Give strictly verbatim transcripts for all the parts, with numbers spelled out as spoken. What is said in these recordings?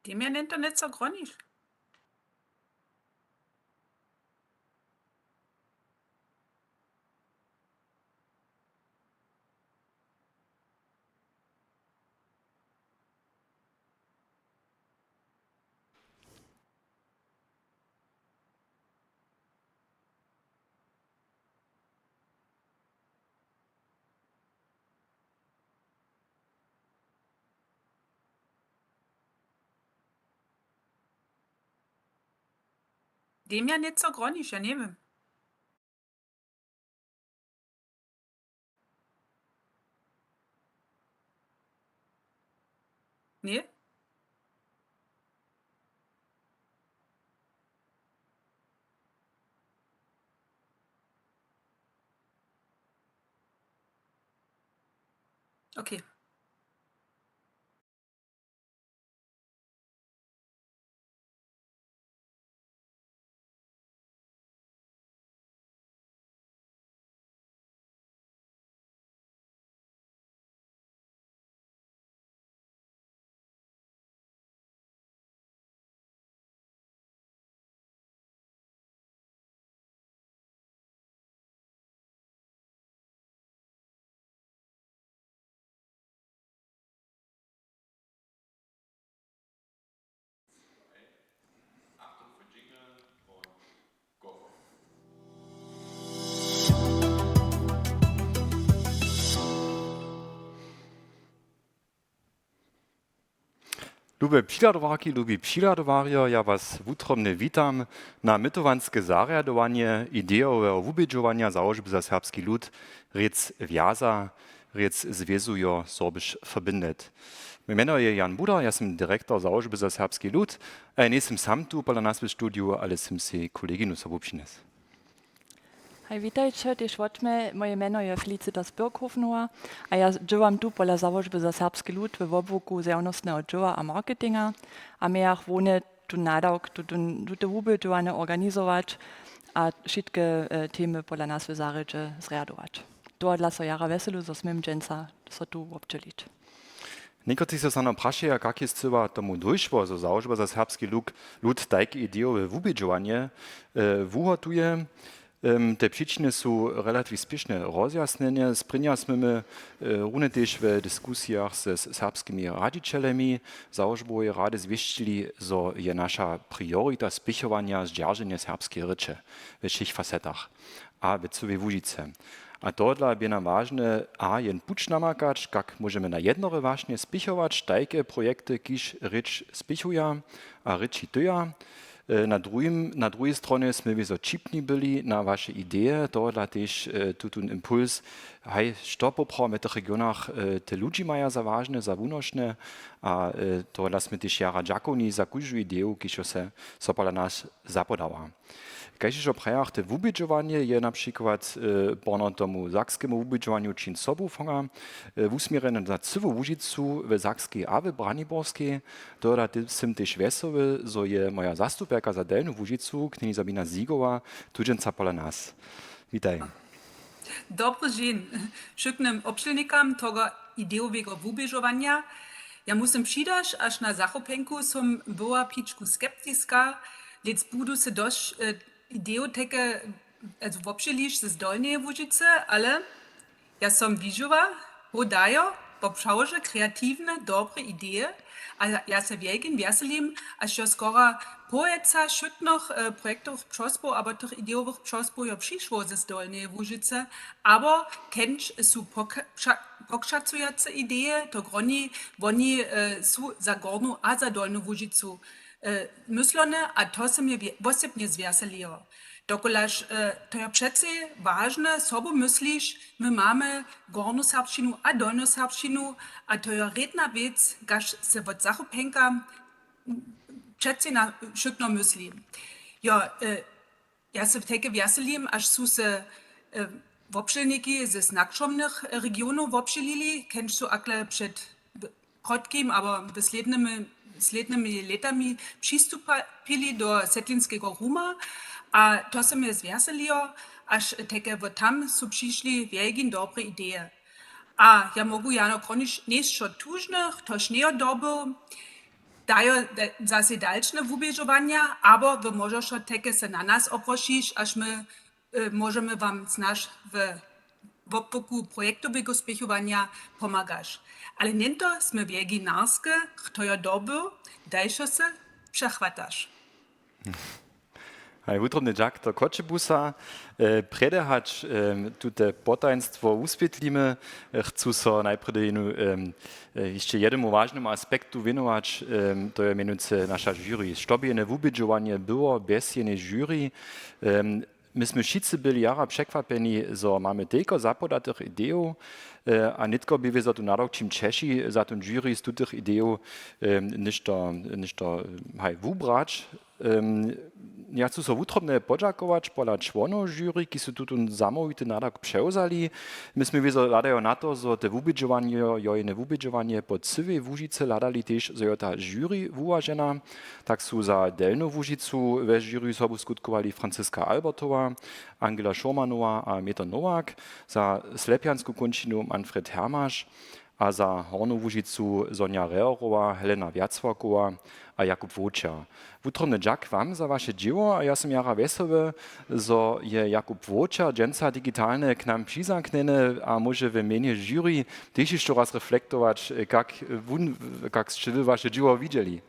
Demja něto něco groniš? Demja něco groniš, ja njewěm. Ně? Okay. Lube přihladowarki, lubi přihladowarjo, ja was wutrobnje witam na mytowanske zarjadowanje idejoweho wubědźowanja Załožby za serbski lud Rěc wjaza, rěc zwězujo, Sorbisch verbindet. Moje mjeno je Jan Budar, ja sym direktor Załožby za serbski lud. A ja njejsym sam tu pola nas w studiju, ale sym sej koleginu sobu přinjesł. Haj, witajće, tež wot mje. Moje mjeno je Felicita Spirkhofenowa a ja dźěłam tu pola Załožby za serbski lud we wobłuku zjawnostneho dźěła a marketinga a mějach hłowne tu nadawk, tutón, tute wubědźowanje organizować a wšitke, e, temy pola nas w zarjedźe zrjadować. Tohodla so jara wjeselu, zo směm dźensa so tu wobdźělić. Někotři so snano prašeja, kak je scyła tomu dóšło, zo Załožba za serbski luk-, lud tajke idejowe wubědźowanje, e, wuhotuje. Em, te přičiny su relatiw spěšnje rozjasnjene. Sprěnja smy my, e, runje tež w diskusijach ze s-, serbskimi radźićelemi Załožboweje rady zwěsćili, zo je naša priorita spěchowanja zdźerženje serbskeje rěče we wšěch facetach a we cyłej Łužicy. A tohodla bě nam wažne, a jen puć namakać, kak móžemy na jednore wašnje spěchować tajke projekty, kiž rěč spěchuja a rěči tyja. E, na druhim, na druhej stronje smy wězo ćipni byli na waše ideje, tohodla tež, e, tutón impuls, haj, što poprawom w tych regionach, e, te ludźi maja za wažne, za wunošne, a, e, tohodla smy tež jara dźakowni za kóždu ideju, kiž jo se so pola nas zapodała. Kaž hižo prajach, te wubědźowanje je na přikład, e, porno tomu sakskemu wubědźowanju Čiń sobu fonga, e, wusměrjene na cyłu Łužicu w Sakskej a w Braniborskej. Tohodla te-, sym tež wjesoły, zo je moja zastupjerka za Delnju Łužicu, knježna Sabina Sigowa, tu dźensa pola nas. Witaj. Dobry dźeń wšědnym wobdźělnikam toho idejoweho wuběžowanja. Ja musym přidaš, až na zachopjenku som była pitšku skeptiska, lěc budu se dosć, e, ideju teke, e, wobdźěliš z Dolneje Łužicy, ale ja som widźała, hodajo, po přawodźe kreatiwne, dobre ideje a ja, ja se wjelkim wjeselim, až jo skora połojca wšědnych, e, projektowych přospoł abo tych idejowych přospoł jo přišło ze Dolneje Łužicy, abo kjenž su pok-, pša-, pokšacujace ideje, to groni, woni, e, su za Gornu a za Dolnu Łužicu, e, myslone a to se mje wje-, wosebnje zwjaseliło. Dokelž, e, to jo přecej wažne, sobu mysliš, my mamy gornu serbšćinu a dolnu serbšćinu a to jo rědna wěc, kaž se wot zachopjenka přecej na wšědno mysli. Jo, e, ja se teke wjeselim, až su se, e, wobdźělniki ze snakšomnych regionow wobdźělili, kjenž su akle před krótkim abo w slědnymi, slědnymi lětami přistupili do Setlinskeho ruma. A to se mje zwjaseliło, až teke wot tam su přišli wjelkin dobre ideje. A ja móhł jano krónić něšto tužnych, tož njejo dobył. dajo da- zase dalšne wuběžowanja, abo wy móžeše teke se na nas oprošić, až my e, móžemy wam znaš w wobłuku projektoweho spěchowanja pomagaš. Ale něto smy wjegi narske, chto jo dobył, dajšo se přechwataš. Haj, wutrobny dźak do Choćebuza. E, prjedy hač e, tute potajnstwo wuswětlimy, e, chcu so najprjedy jenu e, e, hišće jednemu wažnemu aspektu wěnować, e, to je mjenujcy naša žuri. Što by jene wubědźowanje było bjez jenej žuri? E, My smy wšitcy byli jara překwapjeni, zo mamy telko zapodatych idejow e, a nětko bě wězo tu nadawk čim ćeši za tón žuri z tutych idejow e, něšto, něšto e, haj wubrać. E, Ja chcu so wutrobnje podźakować pola čłonow žuri, kiž su tutón zamołwity nadawk přewzali. My smy wězo hladajo na to, zo te wubědźowanje, jo jene wubědźowanje po cyłej Łužicy hladali tež, zo jo ta žuri wuwažena. Tak su za Delnju Łužicu we žuri sobu skutkowali Franziska Albertowa, Angela Šurmanowa a Meter Nowak, za Slepjansku kónčinu Manfred Hermaš a za Hornju Łužicu Sonja Reherowa, Helena Wjacłakowa a Jakub Woćer. Wutrobny dźak wam za waše dźěło a ja sym jara wjesoły, zo je Jakub Woćer dźensa digitalnje k nam přizamknjeny a móže w mjenje žuri tež hišće raz reflektować, kak wón, kak sće wy waše dźěło widźeli.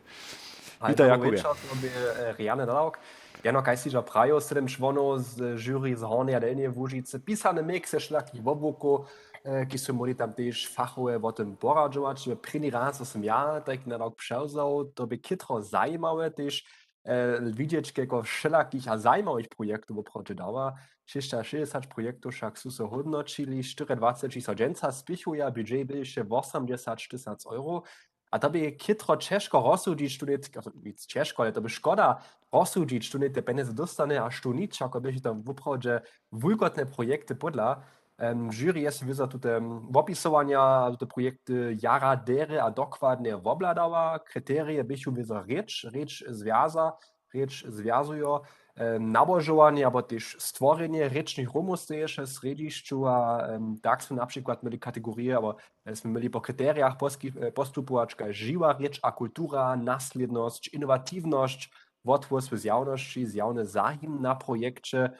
Haj, Witaj, dobry Jakubje. Wječor, to bě e, rjany nadawk. Jeno, kaž si žo prajił, sedym čłonow z žuri z Hornjeje a Delnjeje Łužicy, pisany mix ze wšelakich wobłukow, e, kiž su móhli tam tež fachowe wo tym poradźować. Prěni raz, zo sym ja tajki nadawk přewzał, to bě chětro zajimawe tež e, widźeć, kelko wšelakich a zajimawych projektow woprawdźe dawa. Šěsćašěsćdźesać projektow wšak su so hódnoćili, štyriadwaceći so dźensa spěchuja, budžet bě hišće wosomdźesać tysac euro. A to bě chětro ćežko rozsudźić, štó nět-, also, nic ćežko, ale to bě škoda rozsudźić, štó nětk te pjenjezy dóstanje a štó nič, ako běchu tam woprawdźe wulkotne projekty pódla. Em, žuri je sej wězo tute, em, wopisowanja, tute projekty jara derje a dokładnje wobhladała. Kriterije běchu wězo rěč, rěč zwjaza, rěč zwjazujo, em, nałožowanje abo tež stworjenje rěčnych rumow steješe w srjedźišću a, em, tak smy na přikład měli kategorije, abo, e, smy měli po kriterijach poski-, e, postupować kaž žiwa rěč a kultura, naslědnosć, inowatiwnosć, wothłós w zjawnosći, zjawny zahim na projekće,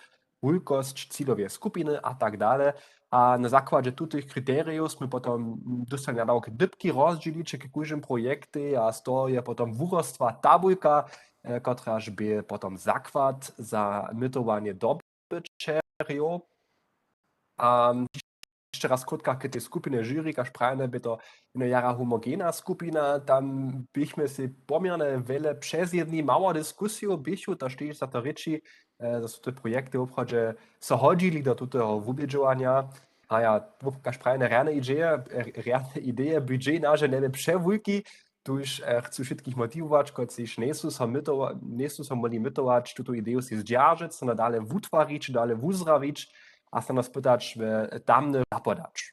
wulkosć ciloweje skupiny a tak dale. A na zakładźe tutych kriterijow smy potom dóstali nadawk dypki rozdźělić k kóždym projektej a z toho je potom wurostła tabulka, e, kotraž bě potom zakład za mytowanje dobyćerjow. A hišće raz krótka k tej skupinje žuri, kaž prajene, bě to jeno jara homogena skupina, tam běchmy sej poměrnje wjele přez jedni mało diskusijow běchu, to štož za to rěči, e, zo su te projekty woprawdźe so hodźili do tuteho wubědźowanja. A ja, wop-, kaž prajene, rjane ideje, e, rjane ideje, budžet naše njebě přewulki, tuž, e, chcu wšitkich motiwować, kotřiž njejsu so mytowa-, njejsu so móhli mytować, tutu ideju sej zdźeržeć, so nadale wutwarić, dale wuzdrawić a so nas pytać, w tamne zapodać.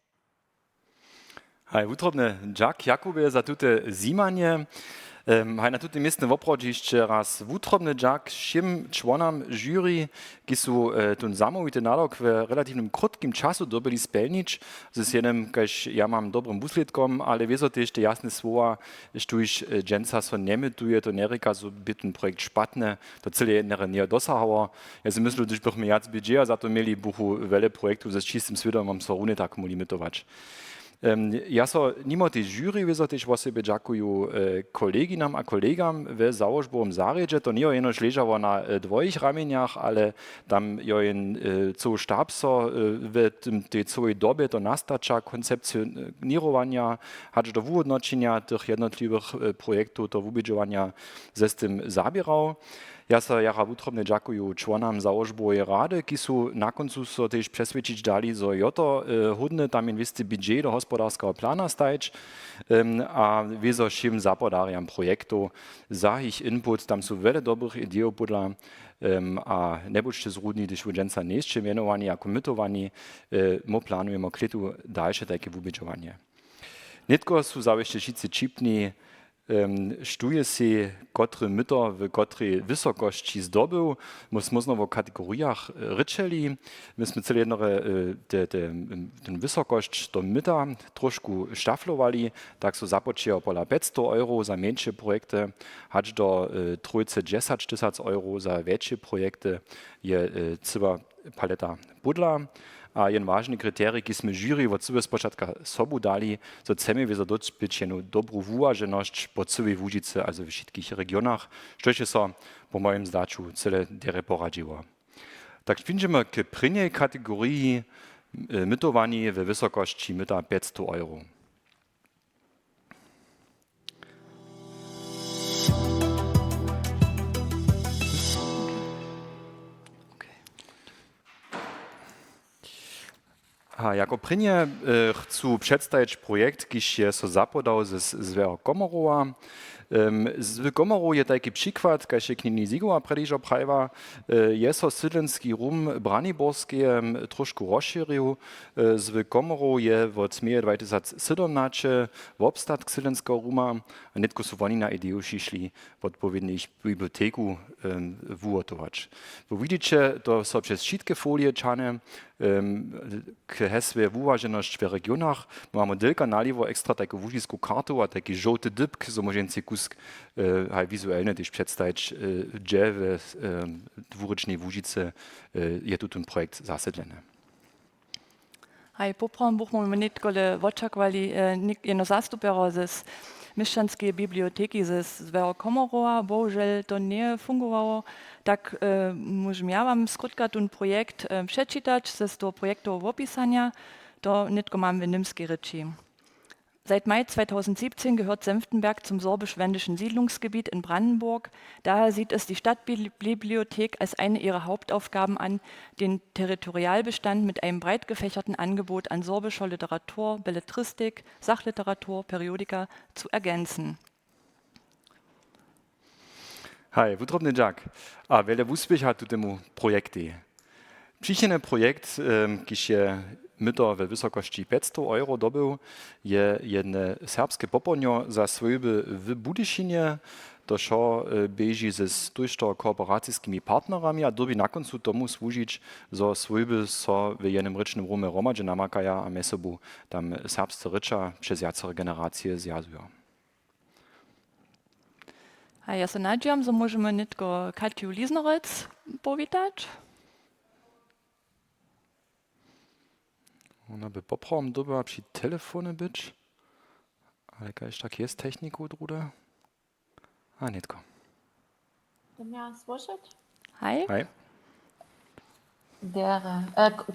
Haj, wutrobny dźak, Jakubje, za tute zjimanje. Em, haj, na tutym městnje woprawdźe hišće raz wutrobny dźak wšěm čłonam žuri, kiž su e, tón zamołwity nadawk w relatiwnje krótkim času dyrbjeli spjelnić, z jednym, kaž ja mam, dobrym wuslědkom, ale wězo tež te jasne słowa, štóž e, dźensa so njemytuje, to njerěka, zo bě tón projekt špatny, to cyle jednje njeje dosahało. Ja sej myslu, hdyž bychmy wjac budžeta za to měli, buchu wjele projektow z čistim swědomom so runje tak móhli mytować. Em, ja so nimo tej žuri wězo tež wosebje dźakuju e, koleginam a kolegam we załožbowym zarjedźe. To njejo jenož ležało na e, dwojich ramjenjach, ale tam jo jen e, cołu štab so e, w tym, tej cołej dobje to nastaća, koncepcioněrowanja, hač do wuhódnoćenja tych jednotliwych e, projektow, to wubědźowanja ze z tym zaběrał. Ja so jara wutrobnje dźakuju čłonam załožboweje rady, kiž su na kóncu so tež přeswědčić dali, zo jo to e, hódne tam jen wěsty budžet do hospodarskeho plana stajić, em, a wězo wšěm zapodarjam projektow za jich input. Tam su wjele dobrych idejow pódla, em, a njebudźće zrudni, hdyž wót dźensa njejsće mjenowani jako mytowani. E, my planujemy k lětu dalše tajke wubědźowanje. Nětko su zawěsće wšitcy ćipni, Štó je sej kotry myto w kotrej wysokosći zdobył? My smy znowu wo kategorijach rěčeli. My smy cyle jednore ten wysokosć do myta trošku štaflowali. Tak su započejo pola pjećstow euro za mjeńše projekty, hač do trójce dźesać tysac euro za wjetše projekty je cyła paleta pódla. A jen wažny kriterij, kiž smy žiri wot cyłe spočatka sobu dali, zo chcemy wězo dospěć jenu dobru wuwaženosć po cyłej Łužicy, also we wšitkich regionach, štož je so po mojim zdaću cyle derje poradźiło. Tak přińdźemy k prěnjej kategoriji, mytowanje we wysokosći myta pjećstow euro. A jako prěnje chcu předstajić projekt, kiž je so zapodał z złeho Komorowa. Zły Komorow je tajki přikład, kaž je knjeni Sigowa prjedižo prajiła. Je so sydlenski rum Braniborskeje trošku rozšěrił. Zły Komorow je wot meje dwajtysacsydomnaće wobstatk sydlenskeho ruma. A nětko su woni na ideju přišli wotpowědnu biblioteku wuhotować. Wy widźiće to so přez wšitke folije ćahne k hesłej wuwaženosć w regionach. My mamy delka nalěwo ekstra tajku łužisku kartu a tajki žołty dypk, zo móžeńcy kusk haj wizuelnje tež předstajić, hdźe w dwurěčnej Łužicy je tutón projekt zasydleny. Haj, poprawom buchmy nětkole wočakowali jeno zastupjerjo z měšćanskeje biblioteki z złeho Komorowa. Bohužel to njeje fungowało. Tak móžem ja wam skrótka tón projekt předčitać z toho projektoweho wopisanja. To nětko mam w němskej rěči. Seit Mai zweitausendsiebzehn gehört Senftenberg zum Sorbisch-Wendischen Siedlungsgebiet in Brandenburg. Daher sieht es die Stadtbibliothek als eine ihrer Hauptaufgaben an, den Territorialbestand mit einem breit gefächerten Angebot an sorbischer Literatur, Belletristik, Sachliteratur, Periodika zu ergänzen. Haj, wutrobny dźak a wjele wuspěcha tutému projektej. Přichodny projekt, kiž je myto we wysokosći pjećstow euro dobył, je jedne serbske popołdnjo za swójby w Budyšinje. To wšo běži z tójšto kooperaciskimi partnerami a dyrbi na kóncu tomu słužić, zo swójby so w jednym rěčnym rumje hromadźe namakaja a mjez sobu tam serbsce rěča přez wjacore generacije zwjazuja. A ja so nadźijam, zo móžemy nětko Katju Lisnerec powitać. Wona by poprawom dyrbjała při telefonje być, ale kaž tak je z technikow druhdy. A nětko. Haj. Haj. Derje.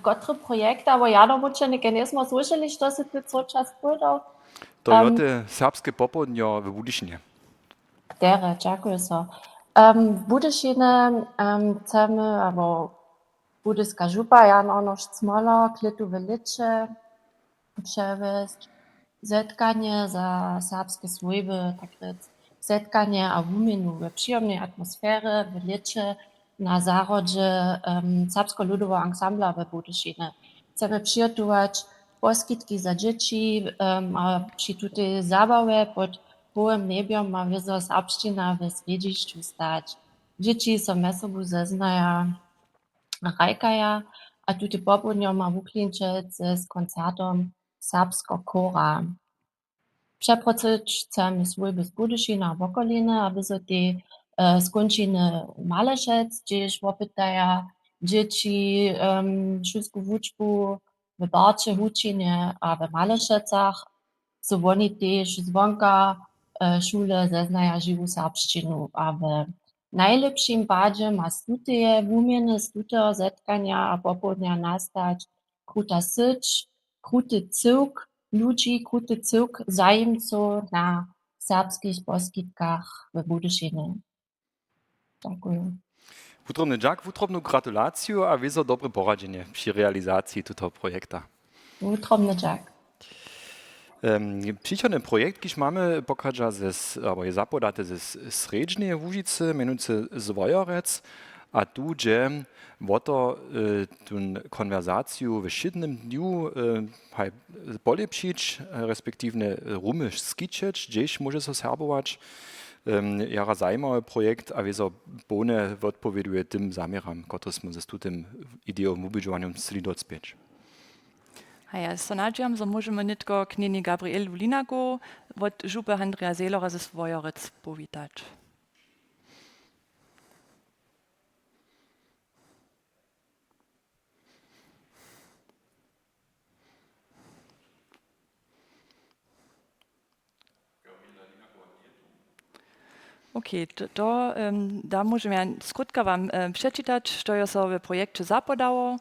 Kotry projekt abo jano wučenike njesmo słyšeli, što sy ty co čas pódał? To jo, te serbske popołdnjo w Budyšinje. Derje, dźakuju so. W Budyšinje chcemy abo Budyska župa Jan Arnošt Smoler klětu w lěće přewjesć zetkanje za serbske swójby, tak rjec, zetkanje a wuměnu we přijomnej atmosferje w lěće na zahrodźe Serbskeho ludoweho ansambla we Budyšinje. Chcemy přihotować poskitki za dźěći a při tutej zabawje pod połym njebjom ma wězo serbšćina w srjedźišću stać. Dźěći so mjez sobu zeznaja, hrajkaja a tute popołdnjo ma wuklinčeć z koncertom Serbskeho chóra. Přeprosyć chcemy swójby z Budyšina a wokoliny, aby so tej skónčiny Malešec, hdźež wopytaja dźěći šulsku wučbu w Barće, Hučinje a w Malešecach, zo woni tež zwonka šule zeznaja žiwu serbšćinu. A w najlěpšim padźe ma z tuteje wuměny, z tuteho zetkanja a popołdnja nastać kruta syć, kruty cyłk ludźi, kruty cyłk zajimcow na serbskich poskitkach w Budyšinje. Dźakuju. Wutrobny dźak, wutrobnu gratulaciju a wězo dobre poradźenje při realizaciji tutoho projekta. Wutrobny dźak. Přichodny projekt, kiž mamy, pochadźa ze, abo je zapodaty ze Srjedźneje Łužicy, mjenujcy Zwojorec. A tu dźe wo to, e, tón konwerzaciju we wšědnym dnju, e, haj, polěpšić, e, respektiwnje, e, rumy skićeć, hdźež móže so serbować. Em, jara zajimawy projekt a wězo połnje wotpowěduje tym zaměram, kotryž smy z tutym idejom wubědźowanjom chcyli docpěć. A ja so nadźijam, zo móžemy nětko knjeni Gabrielu Linaku wot župy Andreja Sehlera ze Swójorec powitać. Okay, to, to, em, da móžemy ja skrótka wam, em, předčitać, što jo so w projekće zapodało.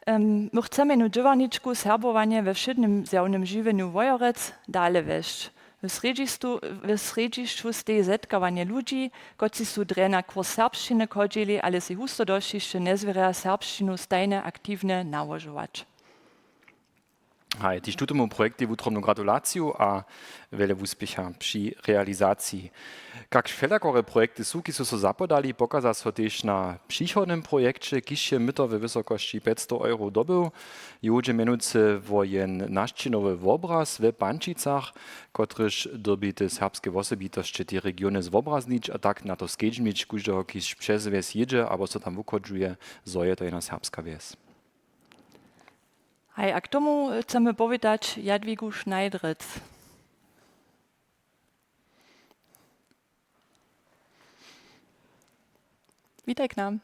Em, my chcemy jenu dźěłarničku serbowanje we wšědnym zjawnym žiwjenju Wójerec dale wjesć. W srjedźišću, w srjedźišću steji zetkawanje ludźi, kotřiž su drje na kurs serbšćiny chodźili, ale sej husto dosć hišće njezwěrja serbšćinu stajnje aktiwnje nałožować. Haj, tež tutomu projektej wutrobnu gratulaciju a wjele wuspěcha při realizaciji. Kak wšelakore projekty su, kiž su so zapodali, pokaza so tež na přichodnym projekće, kiž je myto we wysokosći pjećstow euro dobył. Jědźe mjenujcy wo jen našćinowy wobraz we Pančicach, kotryž dyrbi te serbske wosebitosće tej regiony zwobraznić a tak na to skedźbnić kóždeho, kiž přez wjes jědźe abo so tam wuchodźuje, zo je to jena serbska wjes. Haj, a k tomu chcemy powitać Jadwigu Schneidrec. Witaj k nam.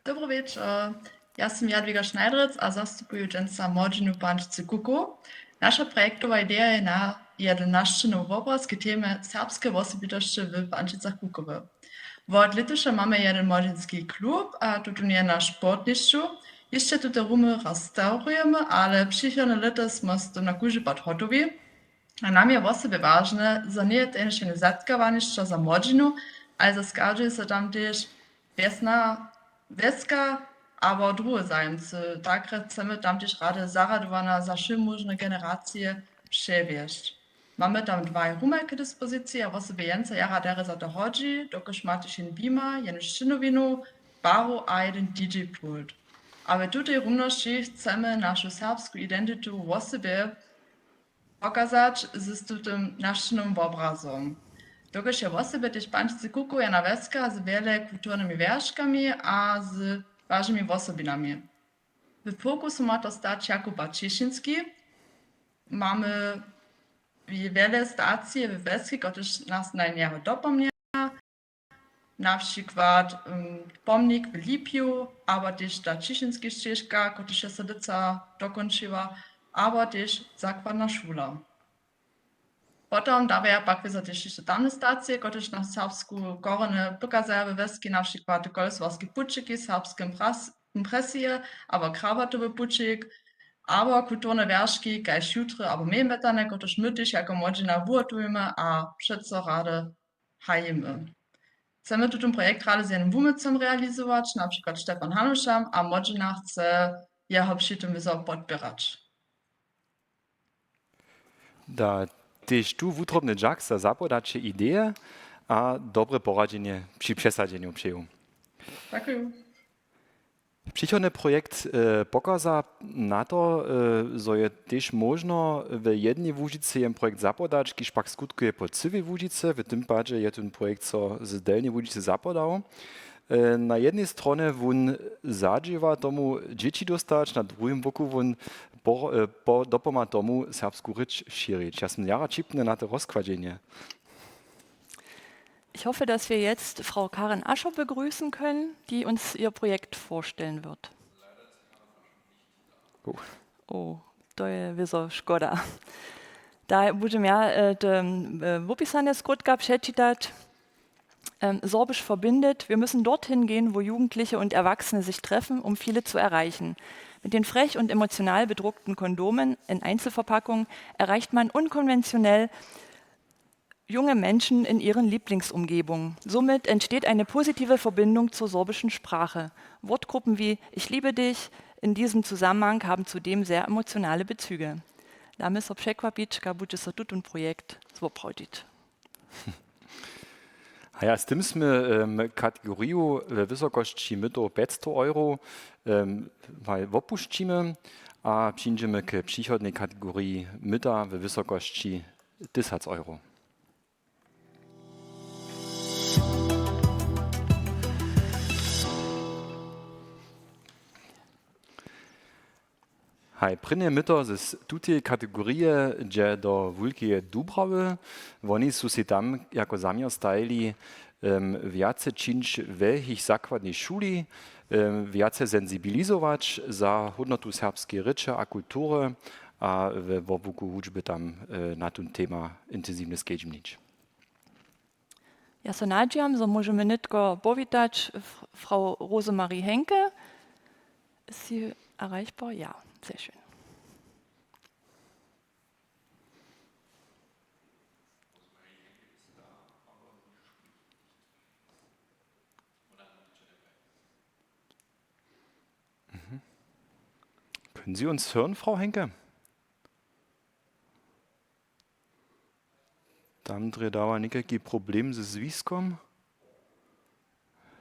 Dobry wječor. Ja sym Jadwiga Schneidrec a zastupuju dźensa młodźinu Pančicy Kukow. Naša projektowa ideja je na jedyn našćinowy wobraz k temje serbske wosebitosće w Pančicach Kukowy. Wot lětuša mamy jedyn młodźinski klub a tutón je na sportnišću. Hišće tute rumy restaurujemy, ale přichodne lěto smy z tym na kóždy pad hotowi. A nam je wosebje wažne, zo njeje to jenož jene zetkawanišćo za młodźinu, ale zo skarži so tam tež wjesna, wjeska abo druhe zajimcy. Takre chcemy tam tež rady zarjadowana za wšemóžne generacije přewjesć. Mamy tam dwaj rumaj k dispoziciji a wosebje jen so jara derje za to hodźi, dokelž ma tež jen bima, jenu sćěnowinu, baru a jedyn D J pult. A w tutej rumnosći chcemy našu serbsku identitu wosebje pokazać z tutym našćinowym wobrazom. Dokelž je wosebje tež Pančicy Kukow jena wjeska z wjele kulturnymi wjerškami a z wažnymi wosobinami. W fokusu ma to stać Jakub Ćišinski. Mamy wjele stacije we wjeski, kotrež nas na njeho dopomnja. Na přikład, em, pomnik w Lipju, abo tež ta Ćišinski šćežka, kotryž je so lětsa dokónčiła, abo tež zakładna šula. Potom dawja pak wězo tež hišće tamne stacije, kotrež na serbsku korony pokazaja we wjeski, na přikład Kolswarski pućiki, serbske impres-, impresije abo krawatowy pućik, abo kulturne wjerški, kaž jutry abo mejmjetane, kotrež my tež jako młodźina wuhotujemy a přeco rady hajimy. Chcemy tutón projekt rady z jenym wumycom realizować, na přikład Stefan Hanušam, a młodźina chce jeho při tym wězo podpěrać. Da tež tu wutrobny dźak za zapodaće ideje a dobre poradźenje při přesadźenju přeju. Dźakuju. Přichodny projekt, e, pokaza na to, e, zo je tež móžno w Jednej Łužicy jen projekt zapodać, kiž pak skutkuje po cyłej Łužicy. W tym padźe je tón projekt so z Delnjej Łužicy zapodał. E, na jednej stronje wón zadźěła tomu, dźěći dóstać, na druhim boku wón po-, e, po-, dopomha tomu, serbsku rěč šěrić. Ja sym jara ćipny na to rozkładźenje. Ich hoffe, dass wir jetzt Frau Karin Ascher begrüßen können, die uns ihr Projekt vorstellen wird. Oh. Oh, to je wězo škoda. Da budźem ja, e, te, e, wopisane skrótka předčitać. Em, Sorbisch verbindet. Wir müssen dorthin gehen, wo Jugendliche und Erwachsene sich treffen, um viele zu erreichen. Mit den frech und emotional bedruckten Kondomen in Einzelverpackung erreicht man unkonventionell junge Menschen in ihren Lieblingsumgebungen. Somit entsteht eine positive Verbindung zur sorbischen Sprache. Wortgruppen wie „Ich liebe dich“ in diesem Zusammenhang haben zudem sehr emotionale Bezüge. Damy so překwapić, kak budźe so tutón projekt zwoprawdźić. A ja, z tym smy, em, kategoriju we wysokosći mytow pjećstow euro, em, haj, wopušćimy a přińdźemy k přichodnej kategoriji myta we wysokosći tysac euro. Haj, prěnje myto z tutej kategorije dźe do Wulkeje Dubrawy. Woni su sej tam jako zaměr stajili, em, wjace čińć we jich zakładnej šuli, em, wjace sensibilizować za hódnotu serbskeje rěče a kultury a we wobłuku hudźby tam, e, na tón tema intensiwnje skedźbnić. Ja so nadźijam, zo móžemy nětko powitać f-, frau Rosemarie Henke. Ist sie erreichbar? Ja, sehr schön. Mhm. Können Sie uns hören, Frau Henke? Tam drje dała někajki problem ze zwiskom.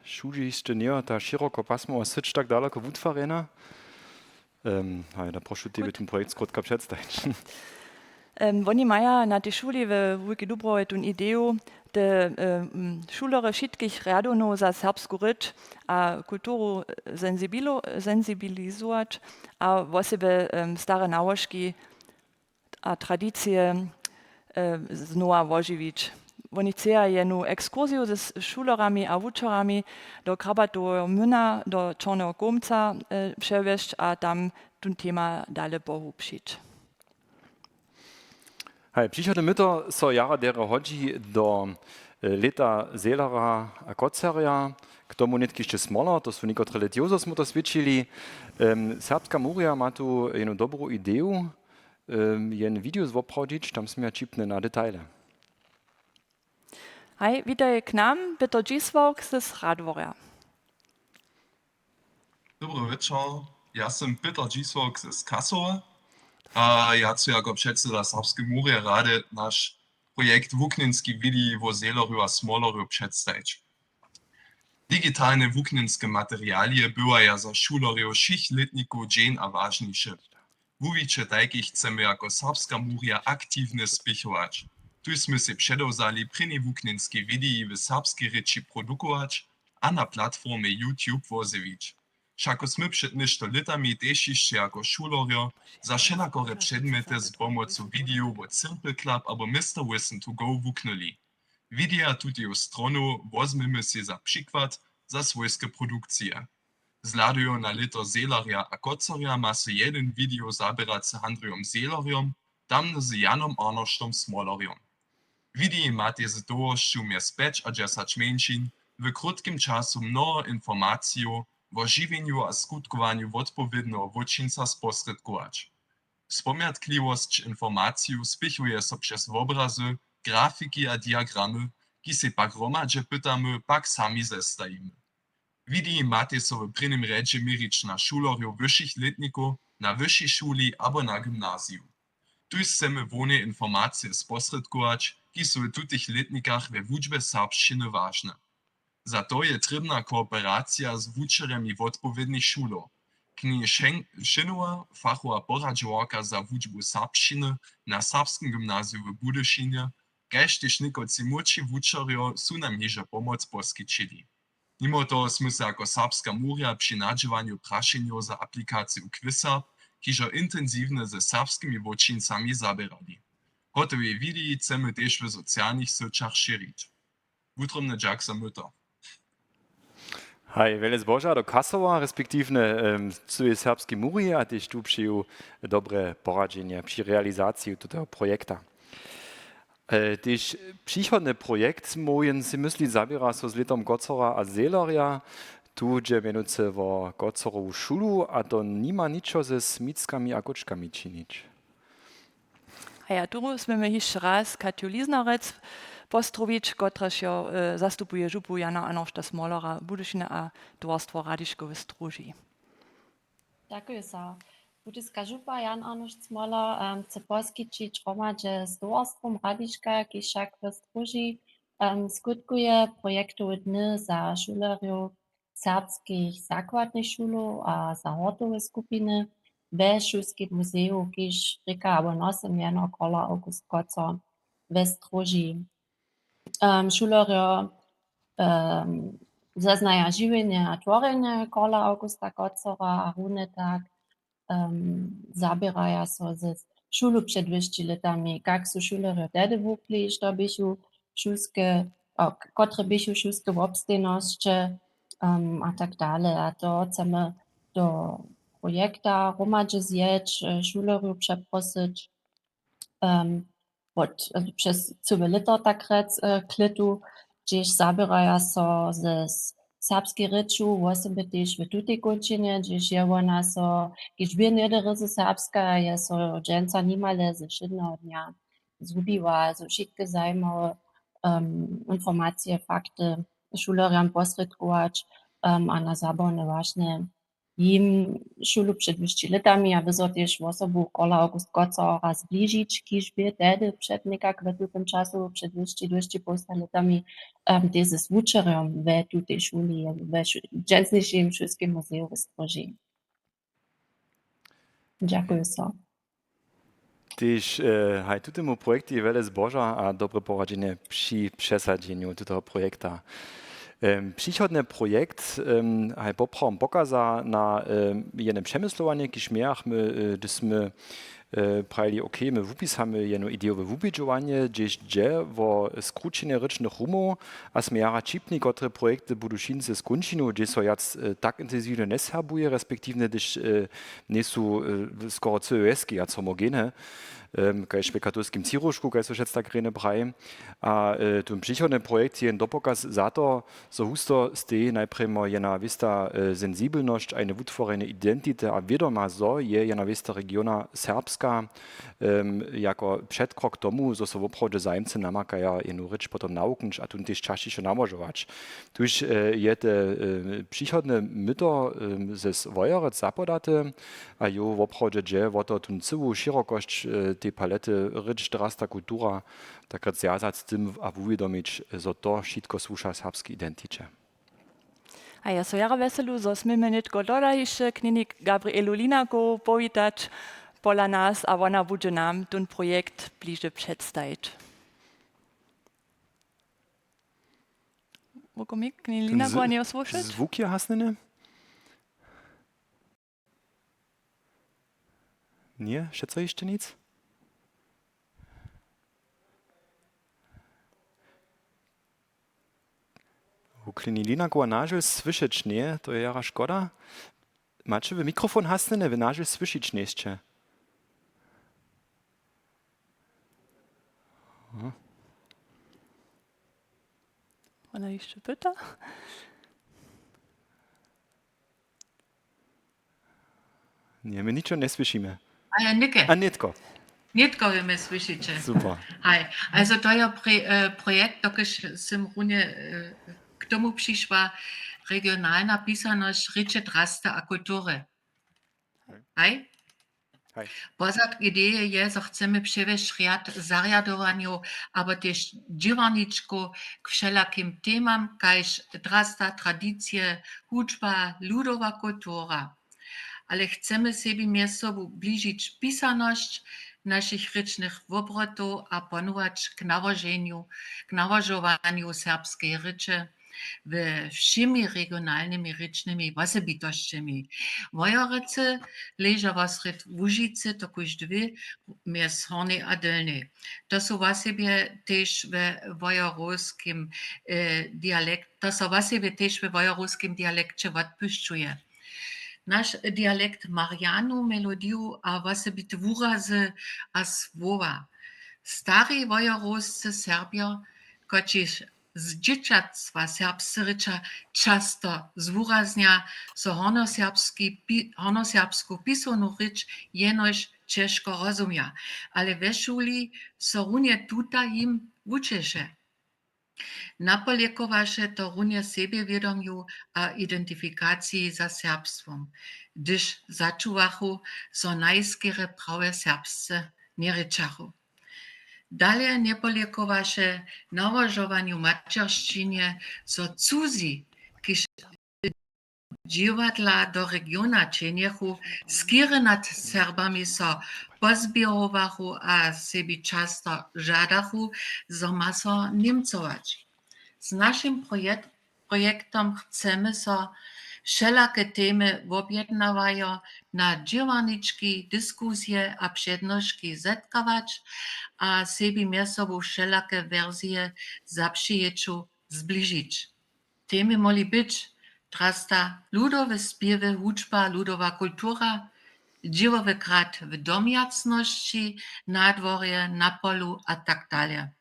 Wšudźe hišće njejo ta šěrokopasmowa syć tak daloko wutwarjena. Em, haj, da prošu tebi tón projekt skrótka předstajić. Em, woni maja na tej šuli we Wulkej Dubrowje tón ideju, te, em, šulerjo wšitkich rjadownow za serbsku rěč a kulturu sensibilo-, sensibilizować a wosebje, em, stare nałožki a tradicije, e, znowa wožiwić. Woni chceja jenu ekskursiju ze s-, šulerjami a wučerjami do Krabatoweho młyna, do Čorneho kołmca, e, přewjesć a tam tón tema dale pohłubšić. Haj, přichodne myto so jara derje hodźi do, e, lěta Zehlerja a Kotzerja. K tomu nětk hišće Smoler, to su někotre lět, zo smy to swědčili. Em, Serbska murja ma tu jednu dobru ideju. Em, jen video zwoprawdźić, tam smy ja ćipny na detaile. Haj, witaj k nam, Pětr Dźisławk z Radworja. Dobry wječor, ja sym Pětr Dźisławk z Kasowa a ja chcu jako předseda Serbskeje murje rady naš projekt Wuknjenski widi wo Zehlerju a Smolerju předstajić. Digitalne wuknjenske materialije bywaja za šulerjow wšěch lětnikow dźeń a wažniše. Wuwiće tajke chcemy jako Serbska murja aktiwnje spěchować. Tuž smy sej předewzali prěni wuknjenski widi w serbskej rěči produkować a na platformje YouTube wozjewić. Wšako smy před něšto lětami tež hišće jako šulerjo za wšelakore předmjety z pomocu widejow wot Simple Club abo Mister Listen to Go wuknyli. Wideja tuteju stronu wozmjemy sej za přikład za swójske produkcije. Zhladujo na lěto Zehlerja a Kotzerja ma so jedyn video zaběracy z Handrijom Zehlerjom, tamny z Janom Arnoštom Smolerjom. Wideji matej z dołhosću mjez pjeć a dźesać mjeńšin w krótkim času mnoho informacijow wo žiwjenju a skutkowanju wotpowědneho hłódźinca sposrědkować. Spomjatkliwosć informacijow spěchuje so přez wobrazy, grafiki a diagramy, kiž sej pak hromadźe pytamy, pak sami zestajimy. Wideji matej so w prěnim rjedźe měrić na šulerjow wyšich lětnikow na wyšej šuli abo na gymnaziju. Tuž chcemy hłowne informacije sposrědkować, kiž su w tutych lětnikach we wučbje serbšćiny wažne. Za to je trěbna kooperacija z wučerjemi wotpowědnych šulow. Knježka Šin-, Šinowa, fachowa poradźowarka za wučbu serbšćiny na Serbskim gymnaziju w Budyšinje, kaž tež někotři młódši wučerjo su nam hižo pomoc poskićili. Nimo toho smy se jako Serbska murja při nadźěłanju prašenjow za aplikaciju Quizab hižo intensiwnje ze serbskimi hłódźincami zaběrali. Hotowe wideji chcemy tež w socialnych syćach šěrić. Wutrobny dźak za myto. Haj, wjele zboža do Kasowa, respektiwnje, em, cyłej Serbskej murje a tež tu přeju dobre poradźenje při realizaciji tutoho projekta. E, tež přichodny projekt móhł jen sej myslić, zaběra so z lětom Kotzera a Zehlerja. Tu dźe mjenujcy wo Kotzorowu šulu a to nima ničo ze smickami a kóčkami činić. A ja, tu směmy hišće raz Katju Lisnerec pozdrowić, kotraž jo, e, zastupuje župu Jana Arnošta Smolera w Budyšinje a towarstwo Radiškowe Stróži. Dźakuju za. Budyska župa Jan Arnošt Smoler, em, chce poskićić hromadźe z towarstwom Radiška, kiž wšak w Stróži Skutkuje projektowe dny za šulerjow serbskich zakładnych šulow a za hortowe skupiny we šulskim muzeju, kiž rěka abo nosi mjeno Karla August Koco we Stróži. Šulerjo zeznaja žiwjenje a tworjenje Karla Augusta Kocora a runje tak zaběraja so ze šulu před dwěsći lětami, kak su šulerjo tehdy wukli, što běchu šulske, kotre běchu šulske wobstejnosće a tak dale. A to chcemy do projekta hromadźe zjeć, šulerjow přeprosyć wot, přez cyłe lěto tak rjec k lětu, hdźež zaběraja so ze serbskej rěču, wosebje tež w tutej kónčinje, hdźež je wona so, kiž bě něhdy ryzy serbska, je so dźensa nimale ze wšědneho dnja zhubiła, zo wšitke zajimawe informacije, fakty šulerjam posrědkować a na zabawne wašnje jim šulu před dwěsći lětami a wězo tež wosobu Karla August Kocora zbližić, kiž bě tehdy před někak w tutym času před dwěsći, dwěsći połsta lětami tež z wučerjom we tutej šuli, we dźensnišim šulskim muzeju w Stróži. Dźakuju so. Tež haj tutemu projektej wjele zboža a dobre poradźenje při přesadźenju tutoho projekta. Přichodny projekt haj poprawom pokaza na jedne přemyslowanje, kiž mějachmy, hdyž smy prajili, okay, my wupisamy jedno idejowe wubědźowanje, hdźež dźe wo skrućenje rěčnych rumow, a smy jara ćipni, kotre projekty budu w Budyšinje skónčili, hdźež so wjac tak intensiwnje njeserbuje, respektiwnje hdyž njejsu skoro cyłe wjeski wjac homogene, kaž w katolskim Třiróžku, kaž so wšetc tak rjenje praji. A tón přichodny projekt je jen dopokaz za to, zo husto steji najprjemo jedna wěsta sensibelnosć a jedne wutworjene identity a wědoma, zo je jedna wěsta regiona serbska, jako předkrok k tomu, zo so woprawdźe zajimcy namakaja jednu rěč potom nawuknyć a tón tež časćišo nałožować. Tuž je te přichodne myto ze Wojerec zapodate a jo woprawdźe dźe wo to, tón cyłu šěrokosć tej palety, rěč, drasta, kultura, tak rjec zwjazac z tym a wuwědomić, zo to wšitko słuša serbskej identiće. A ja so jara wjeselu, zo směmy nětko doda hišće knježnik Gabrielu Linakowu powitać pola nas a wona budźe nam tón projekt bliže předstajić. Wukomik, knježnik Linakowa njeje słyšeć? Zwuk je hasnjeny? Ně, přeco hišće nic? Wuklini Linakowa nažel słyšeć njeje, to je jara škoda. Maće wy mikrofon hasnjeny, wy nažel słyšić njejsće. Aha. Wona hišće pyta? Ně, my ničo njesłyšimy. A ja něke. A nětko. Nětko wy mje słyšiće. Super. Haj, also to je pre-, e, projekt, dokelž sym runje, e, k tomu přišła, regionalna pisanosć rěče, drasta a kultury. Haj? Haj. Pozadk ideje je, zo chcemy přewjesć rjad zarjadowanjow abo tež dźěłarničkow k wšelakim temam, kaž drasta, tradicije, hudźba, ludowa kultura. Ale chcemy sebi mjez sobu bližić pisanosć našich rěčnych wobrotow a ponować k nałoženju, k nałožowanju serbskeje rěče we wšěmi regionalnymi rěčnymi wosebitosćemi. Wojerecy leža wosrěd Łužicy, to kóždy wě, mjez Hornjej a Delnjej. To su wosebje tež we wojerowskim, e, dialekt-, to so wosebje tež we wojerowskim dialekće wotpušćuje. Naš dialekt ma rjanu melodiju a wosebite wurazy a słowa. Stari wojerowscy Serbjo, kotřiž z dźěćatstwa serbsce rěča, často zwuraznja, zo hornjoserbski pi-, hornjoserbsku pisownu rěč jenož ćežko rozumja, ale we šuli so runje tuta jim wučeše. Napolekowaše to runje sebjewědomju a identifikaciji za serbstwom, hdyž začuwachu, zo najskerje prawje serbsce njerěčachu. Dale njepolekowaše nałožowanju maćeršćinje, zo cuzi, kiž dźiwadla do regiona čenjechu, skerje nad Serbami so pozběhowachu a sebi často žadachu, zo ma so Němcować. Z našim projekt-, projektom chcemy so wšelake temy wobjednawajo na dźěłarnički, diskusije a přednoški zetkawać a sebi mjez sobu wšelake wersije zapřijećow zbližić. Temy móhli być drasta ludowe spěwy, hudźba, ludowa kultura, dźěłowy grad w domjacnosći, na dworje, na polu a tak dale.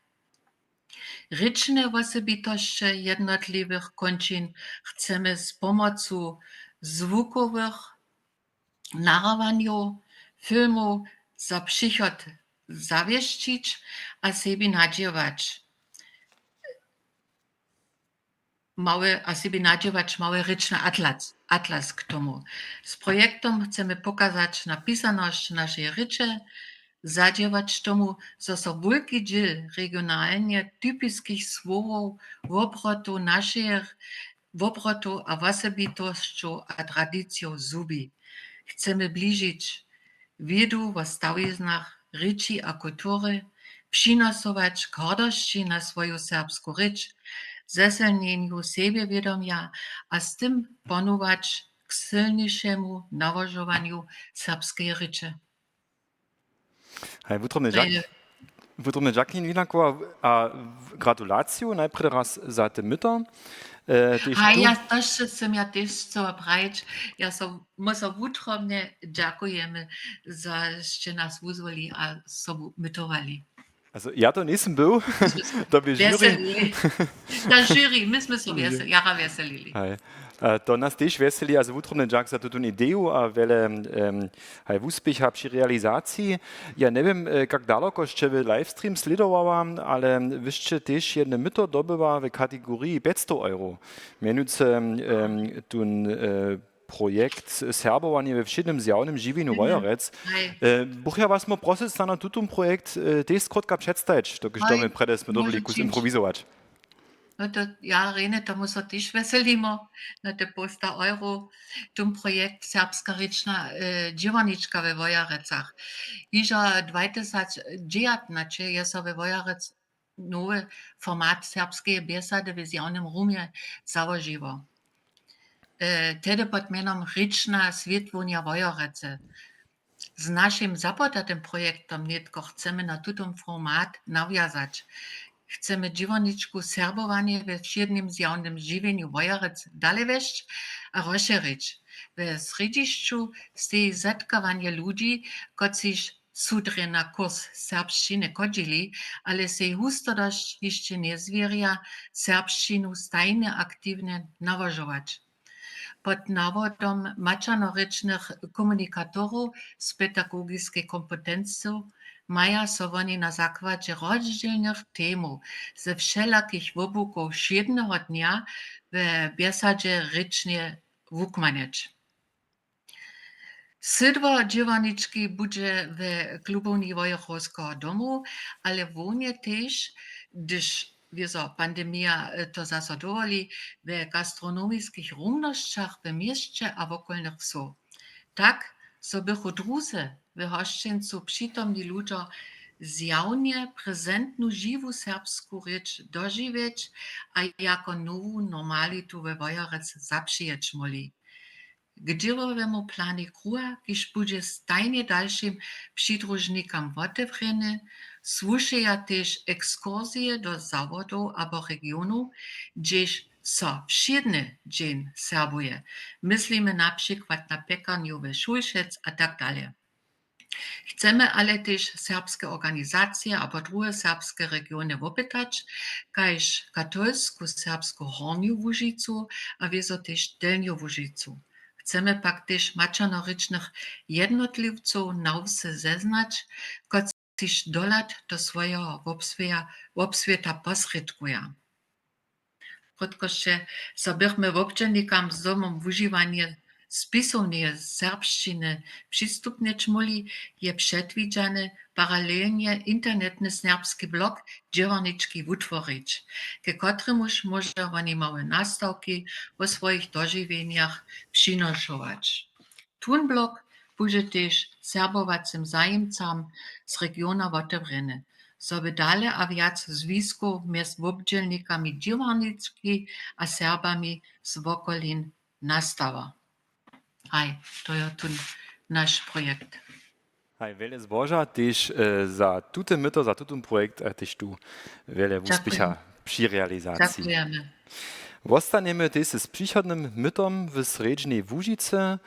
Rěčne wosebitosće jednotliwych kónčin chcemy z pomocu zwukowych nahrawanjow, filmow za přichod zawěsćić a sebi nadźěłać małe, a sebi nadźěłać małe rěčny atlas, atlas k tomu. Z projektom chcemy pokazać napisanosć našeje rěče, zadźěłać tomu, zo so wulki dźěl regionalnje typiskich słowow, wobrotow našeje, wobrotow a wosebitosćow a tradicijow zhubi. Chcemy bližić wědu wo stawiznach rěči a kultury, přinosować k hordosći na swoju serbsku rěč, zesylnjenju sebjewědomja a z tym pohnować k sylnišemu nałožowanju serbskeje rěče. Haj, wutrobny dźak-, wutrobny dźak, Jacqueline Winakowa, a w-, gratulaciju najprjedy raz za te myto. E, tež Haj, tu ja, to sće sym ja tež chcała prajić. Ja so, my so wutrobnje dźakujemy, zo sće nas wuzwoli a sobu mytowali. Also, ja to njejsym był, to bě žuri. Wjeseli. Ta žuri, my smy so wjeseli, jara wjeselili. Haj. E, to nas tež wjeseli, a za wutrobny dźak za tutón ideju a wjele, em, haj, wuspěcha při realizaciji. Ja njewěm, e, kak daloko sće wy livestream slědowała, ale wy sće tež jedne myto dobyła w kategoriji pjećstow euro. Mjenujcy, em, tón, e, projekt Serbowanje we wšědnym zjawnym žiwjenju Wojerec. Haj. E, buch ja was móhł prosyć, za na tutón projekt, e, tež skrótka předstajić, dokelž to my prjedy smy dyrbili kus improwizować. No to ja, rjenje tomu so tež wjeselimy, na te połsta euro, tón projekt Serbska rěčna, e, dźěłarnička we Wojerecach. Hižo dwatysacdźewjatnaće je so we Wojerec nowy format serbskeje bjesady w zjawnym rumje załožiło. E, tehdy pod mjenom Rěčna swětłowanja Wojerecy. Z našim započatym projektom nětko chcemy na tutón format nawjazać. Chcemy dźěłarničku Serbowanje we wšědnym zjawnym žiwjenju Wojerec dale wjesć a rozšěrić. We srjedźišću steji zetkawanje ludźi, kotřiž su drje na kurs serbšćiny chodźili, ale sej hustodosć hišće njezwěrja serbšćinu stajnje aktiwnje nałožować. Pod nawodom maćernorěčnych komunikatorow z pedagogiskej kompetencu maja so woni na zakładźe rozdźělnych temow ze wšelakich wobłukow wšědneho dnja we bjesadźe rěčnje wukmanjeć. Sydło dźěłarnički budźe we klubowni Wojerowskeho domu, ale hłownje tež, hdyž wězo pandemija, e, to zaso dowoli, we gastronomiskich rumnosćach w měsće a wokolnych wsow. Tak, zo bychu druzy w hosćencu přitomni ludźo zjawnje prezentnu žiwu serbsku rěč dožiwjeć a jako nowu normalitu we Wojerec zapřijeć móhli. K dźěłowemu planej kruha, kiž budźe stajnje dalšim přidružnikam wotewrjeny, słušeja tež ekskursije do zawodow abo regionow, hdźež so wšědny dźeń serbuje. Myslimy na přikład na pjekarnju we Šulšec a tak dale. Chcemy ale tež serbske organizacije abo druhe serbske regiony wopytać, kaž katolsku serbsku Hornju Łužicu a wězo tež Delnju Łužicu. Chcemy pak tež maćernorěčnych jednotliwcow na wsy zeznać, kotřiž dohlad do swojeho wobswěja-, wobswěta posrědkuja. Krótko sće, zo bychmy wobdźělnikam z domom wužiwanje spisowneje serbšćiny přistupnjeć móhli, je předwidźane, paralelnje internetny serbski blog dźěłarnički wutworić, ke kotremuž móža woni małe nastawki wo swojich dožiwjenjach přinošować. Tón blog budźe tež serbowacym zajimcam z regiona wotewrjeny, zo by dale a wjac zwiskow mjez wobdźělnikami dźěłarnički a Serbami z wokolin nastała. Haj, to je tón naš projekt. Haj, wjele zboža tež, e, za tute myto, za tutón projekt a tež tu wjele wuspěcha při realizaciji. Dźakujemy. Wostanjemy tež z přichodnym mytom w Srjedźnej Łužicy.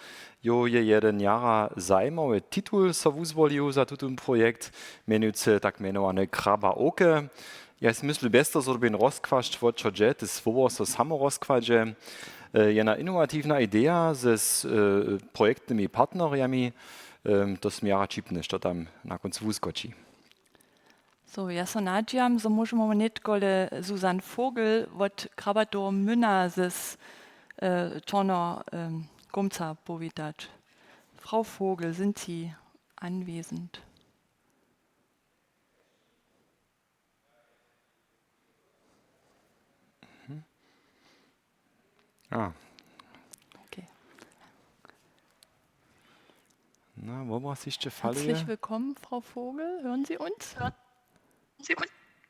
Jo je jedyn jara zajimawy titul so wuzwolił za tutón projekt, mjenujcy tak mjenowany Kraba Oke. Ja sym myslił, bjez toho, zo dyrbjeń rozkłasć, wo čo dźe, te słowo so samo rozkładźe. E, jedna inowatiwna ideja ze, z, e, projektnymi partnerjemi, em, to smy jara ćipnje, što tam na kóncu wuskoči. So, ja so nadźijam, zo móžemy nětkole Susanne Vogel wot Krabatoweho młyna z, e, Čorneho, em, Kómca powitać. Frau Vogel, sind Sie anwesend? A. Okay. Na, wobraz hišće faluje. Herzlich willkommen, Frau Vogel. Hören Sie uns?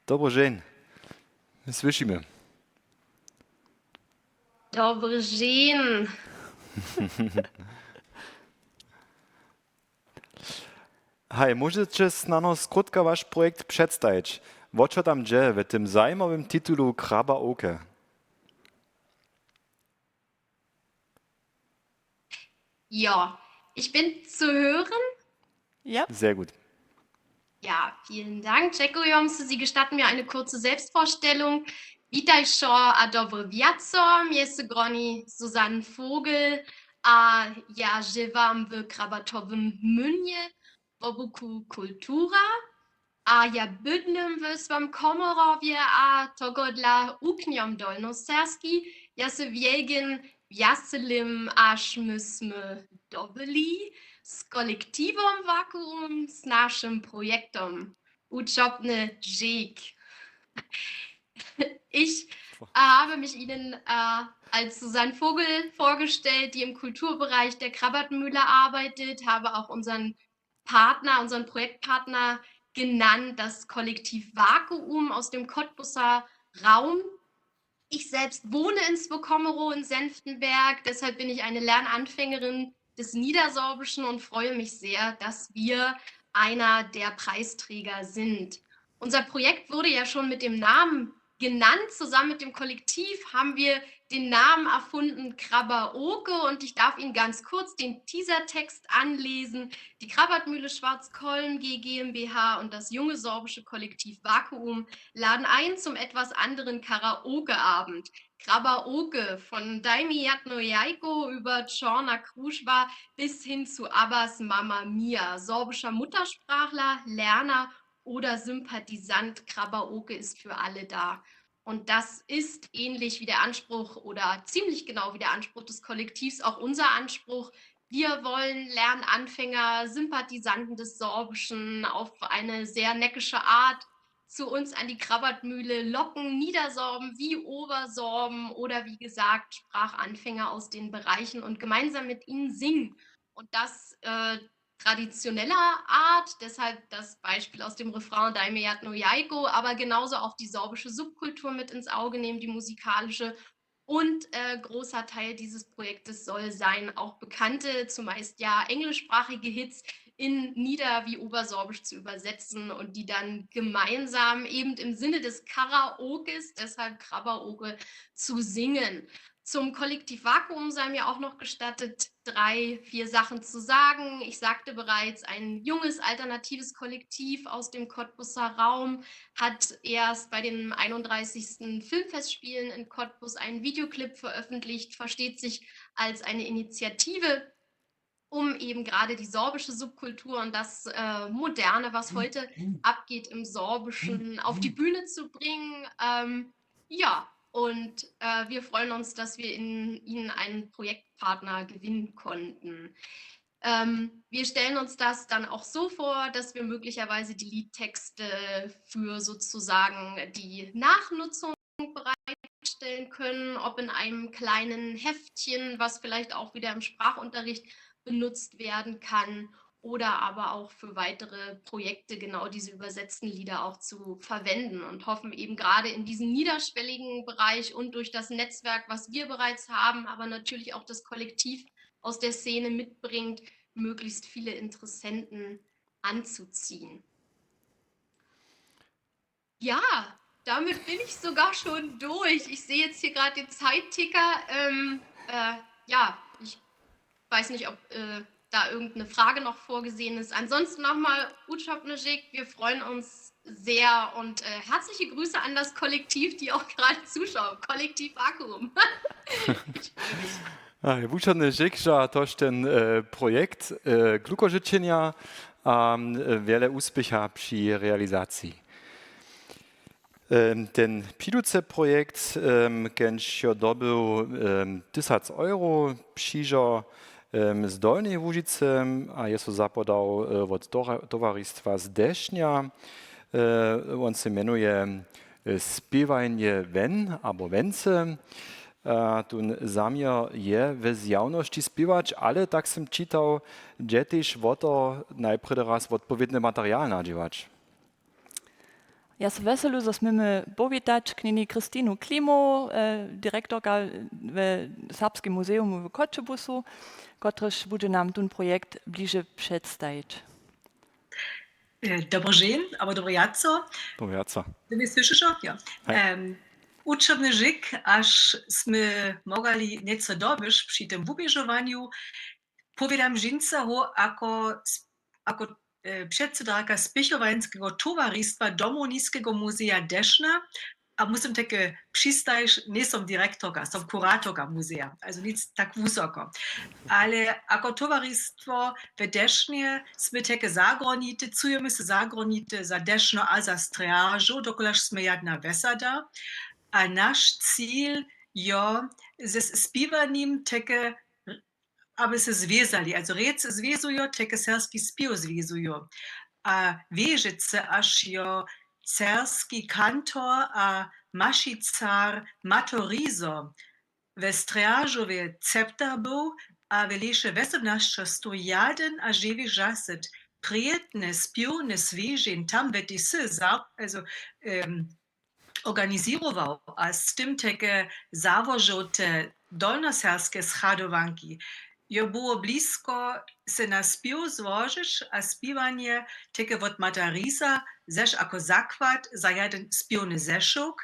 Dobry dźeń. My słyšimy. Dobry dźeń. Haj, móžeće snano skrótka waš projekt předstajić? Wo čo tam dźe w tym zajimawym titulu Kraba Oke? Ja, ich bin zu hören. Ja. Sehr gut. Ja, vielen Dank. Dźekujom so, Sie gestatten mir eine kurze Selbstvorstellung. Witajšo a dobry wjaco. Mje su groni Susanne Vogel a ja žiwam w Krabatowym Mynje, wobuku kultura. A ja bydnym w swojim Komorowje a tohodla wuknjom Dolnoserbski. Ja se wjelgin wjaselim, až my smy dobyli z kolektiwom Vakuum, z našim projektom Wučobny dźěk. Ich, äh, habe mich Ihnen, äh, als Susanne Vogel vorgestellt, die im Kulturbereich der Krabatmühle arbeitet, habe auch unseren Partner, unseren Projektpartner genannt, das Kollektiv Vakuum aus dem Cottbuser Raum. Ich selbst wohne in Swokomero in Senftenberg, deshalb bin ich eine Lernanfängerin des Niedersorbischen und freue mich sehr, dass wir einer der Preisträger sind. Unser Projekt wurde ja schon mit dem Namen genannt. Zusammen mit dem Kollektiv haben wir den Namen erfunden, Krabber Oke. Und ich darf Ihnen ganz kurz den Teasertext anlesen. Die Krabatmühle Schwarzkolm G GmbH und das junge sorbische Kollektiv Vakuum laden ein zum etwas anderen Karaoke-Abend. Krabber Oke von Dajmi Jatno Jajko über Čorna Kružba bis hin zu Abbas Mamma Mia. Sorbischer Muttersprachler, Lerner oder Sympathisant, Krabber Oke ist für alle da. Und das ist ähnlich wie der Anspruch oder ziemlich genau wie der Anspruch des Kollektivs auch unser Anspruch. Wir wollen Lernanfänger, Sympathisanten des Sorbischen auf eine sehr neckische Art zu uns an die Krabatmühle locken, Niedersorben wie Obersorben oder wie gesagt Sprachanfänger aus den Bereichen und gemeinsam mit ihnen singen. Und das, äh, traditioneller Art, deshalb das Beispiel aus dem Refrain Dajme Jatno Jajko, aber genauso auch die sorbische Subkultur mit ins Auge nehmen, die musikalische. Und, äh, großer Teil dieses Projektes soll sein, auch bekannte, zumeist ja englischsprachige Hits in Nieder- wie Obersorbisch zu übersetzen und die dann gemeinsam eben im Sinne des Karaokes, deshalb Krabber Oke, zu singen. Zum Kollektiv Vakuum sei mir auch noch gestattet, drei, vier Sachen zu sagen. Ich sagte bereits, ein junges, alternatives Kollektiv aus dem Cottbuser Raum hat erst bei dem einunddreißigsten Filmfestspielen in Cottbus einen Videoclip veröffentlicht, versteht sich als eine Initiative, um eben gerade die sorbische Subkultur und das, äh, Moderne, was heute abgeht im Sorbischen, auf die Bühne zu bringen. Ähm, ja, Und äh, wir freuen uns, dass wir in, Ihnen einen Projektpartner gewinnen konnten. Ähm, wir stellen uns das dann auch so vor, dass wir möglicherweise die Liedtexte für sozusagen die Nachnutzung bereitstellen können, ob in einem kleinen Heftchen, was vielleicht auch wieder im Sprachunterricht benutzt werden kann, oder aber auch für weitere Projekte genau diese übersetzten Lieder auch zu verwenden und hoffen eben gerade in diesem niederschwelligen Bereich und durch das Netzwerk, was wir bereits haben, aber natürlich auch das Kollektiv aus der Szene mitbringt, möglichst viele Interessenten anzuziehen. Ja, damit bin ich sogar schon durch. Ich sehe jetzt hier gerade den Zeitticker. Ähm, äh, ja, ich weiß nicht, ob äh, da irgendeine Frage noch vorgesehen ist. Ansonsten nochmal Utschopneschik, wir freuen uns sehr und äh, herzliche Grüße an das Kollektiv, die auch gerade zuschauen. Kollektiv Vakuum. Ich freue mich. A, je wučerny žěkža, tož ten e, projekt e, klukožyčenja a e, wjele uspěcha při realizaciji. Em, ten přiducy projekt, em, kenž jo dobył em, tysac euro, přižo em, z Dolnjeje Łužicy a je so zapodał e, wot tora- towaristwa z Dešnja. E, wón se mjenuje e, Spěwanje wen abo wence. A tón zaměr je we zjawnosći spěwać, ale tak sym čitał, dźe tež wo to, najprjedy raz wotpowědny material nadźěłać. Ja so wjeselu, zo smymy powitać knjeni Christinu Klimow, e, direktorka we Serbskim muzeum w Choćebuzu, kotryž budźe nam tón projekt bliže předstajić. E, dobry dźeń, abo dobry wjaco. Dobry wjaco. Ty mje słyszyš? Jo. Hej. Em, Učerny žik, až smy mogali něco dobyć při tym wuběžowanju, powědam dźensa ho ako s- ako e, předsydarka spěchowańskeho towaristwa Domowniskeho muzeja Dešna. A musym tajke přistajić, njejsym direktorka, sym kuratorka muzeja, also nic tak wusoko. Ale ako towaristwo w Dešnje smy tajke zagronite, čujemy so zagronite za Dešno a za Strjažow, dokelž smy jadna wjesada. A naš cil jo ze spiwanjim tajke aby se zwězali, also rěc zwězujo, tajke serbski spěw zwězujo. A wěžeće, až jo serbski kantor a mašicar Mato Rizo we Strjažowje scepter był a w lěće wjesomnašćasto jedyn a dźewjećdźesat prědne spěwne swěžeń tam we tej sy za- also, em, organizěrował a z tym tajke załožoł te dolnoserbske schadowanki. Jo było blisko se na spěw złožić a spiwanje tajke wot Mata Riza zeš ako zakład za jedyn spěwny zešowk,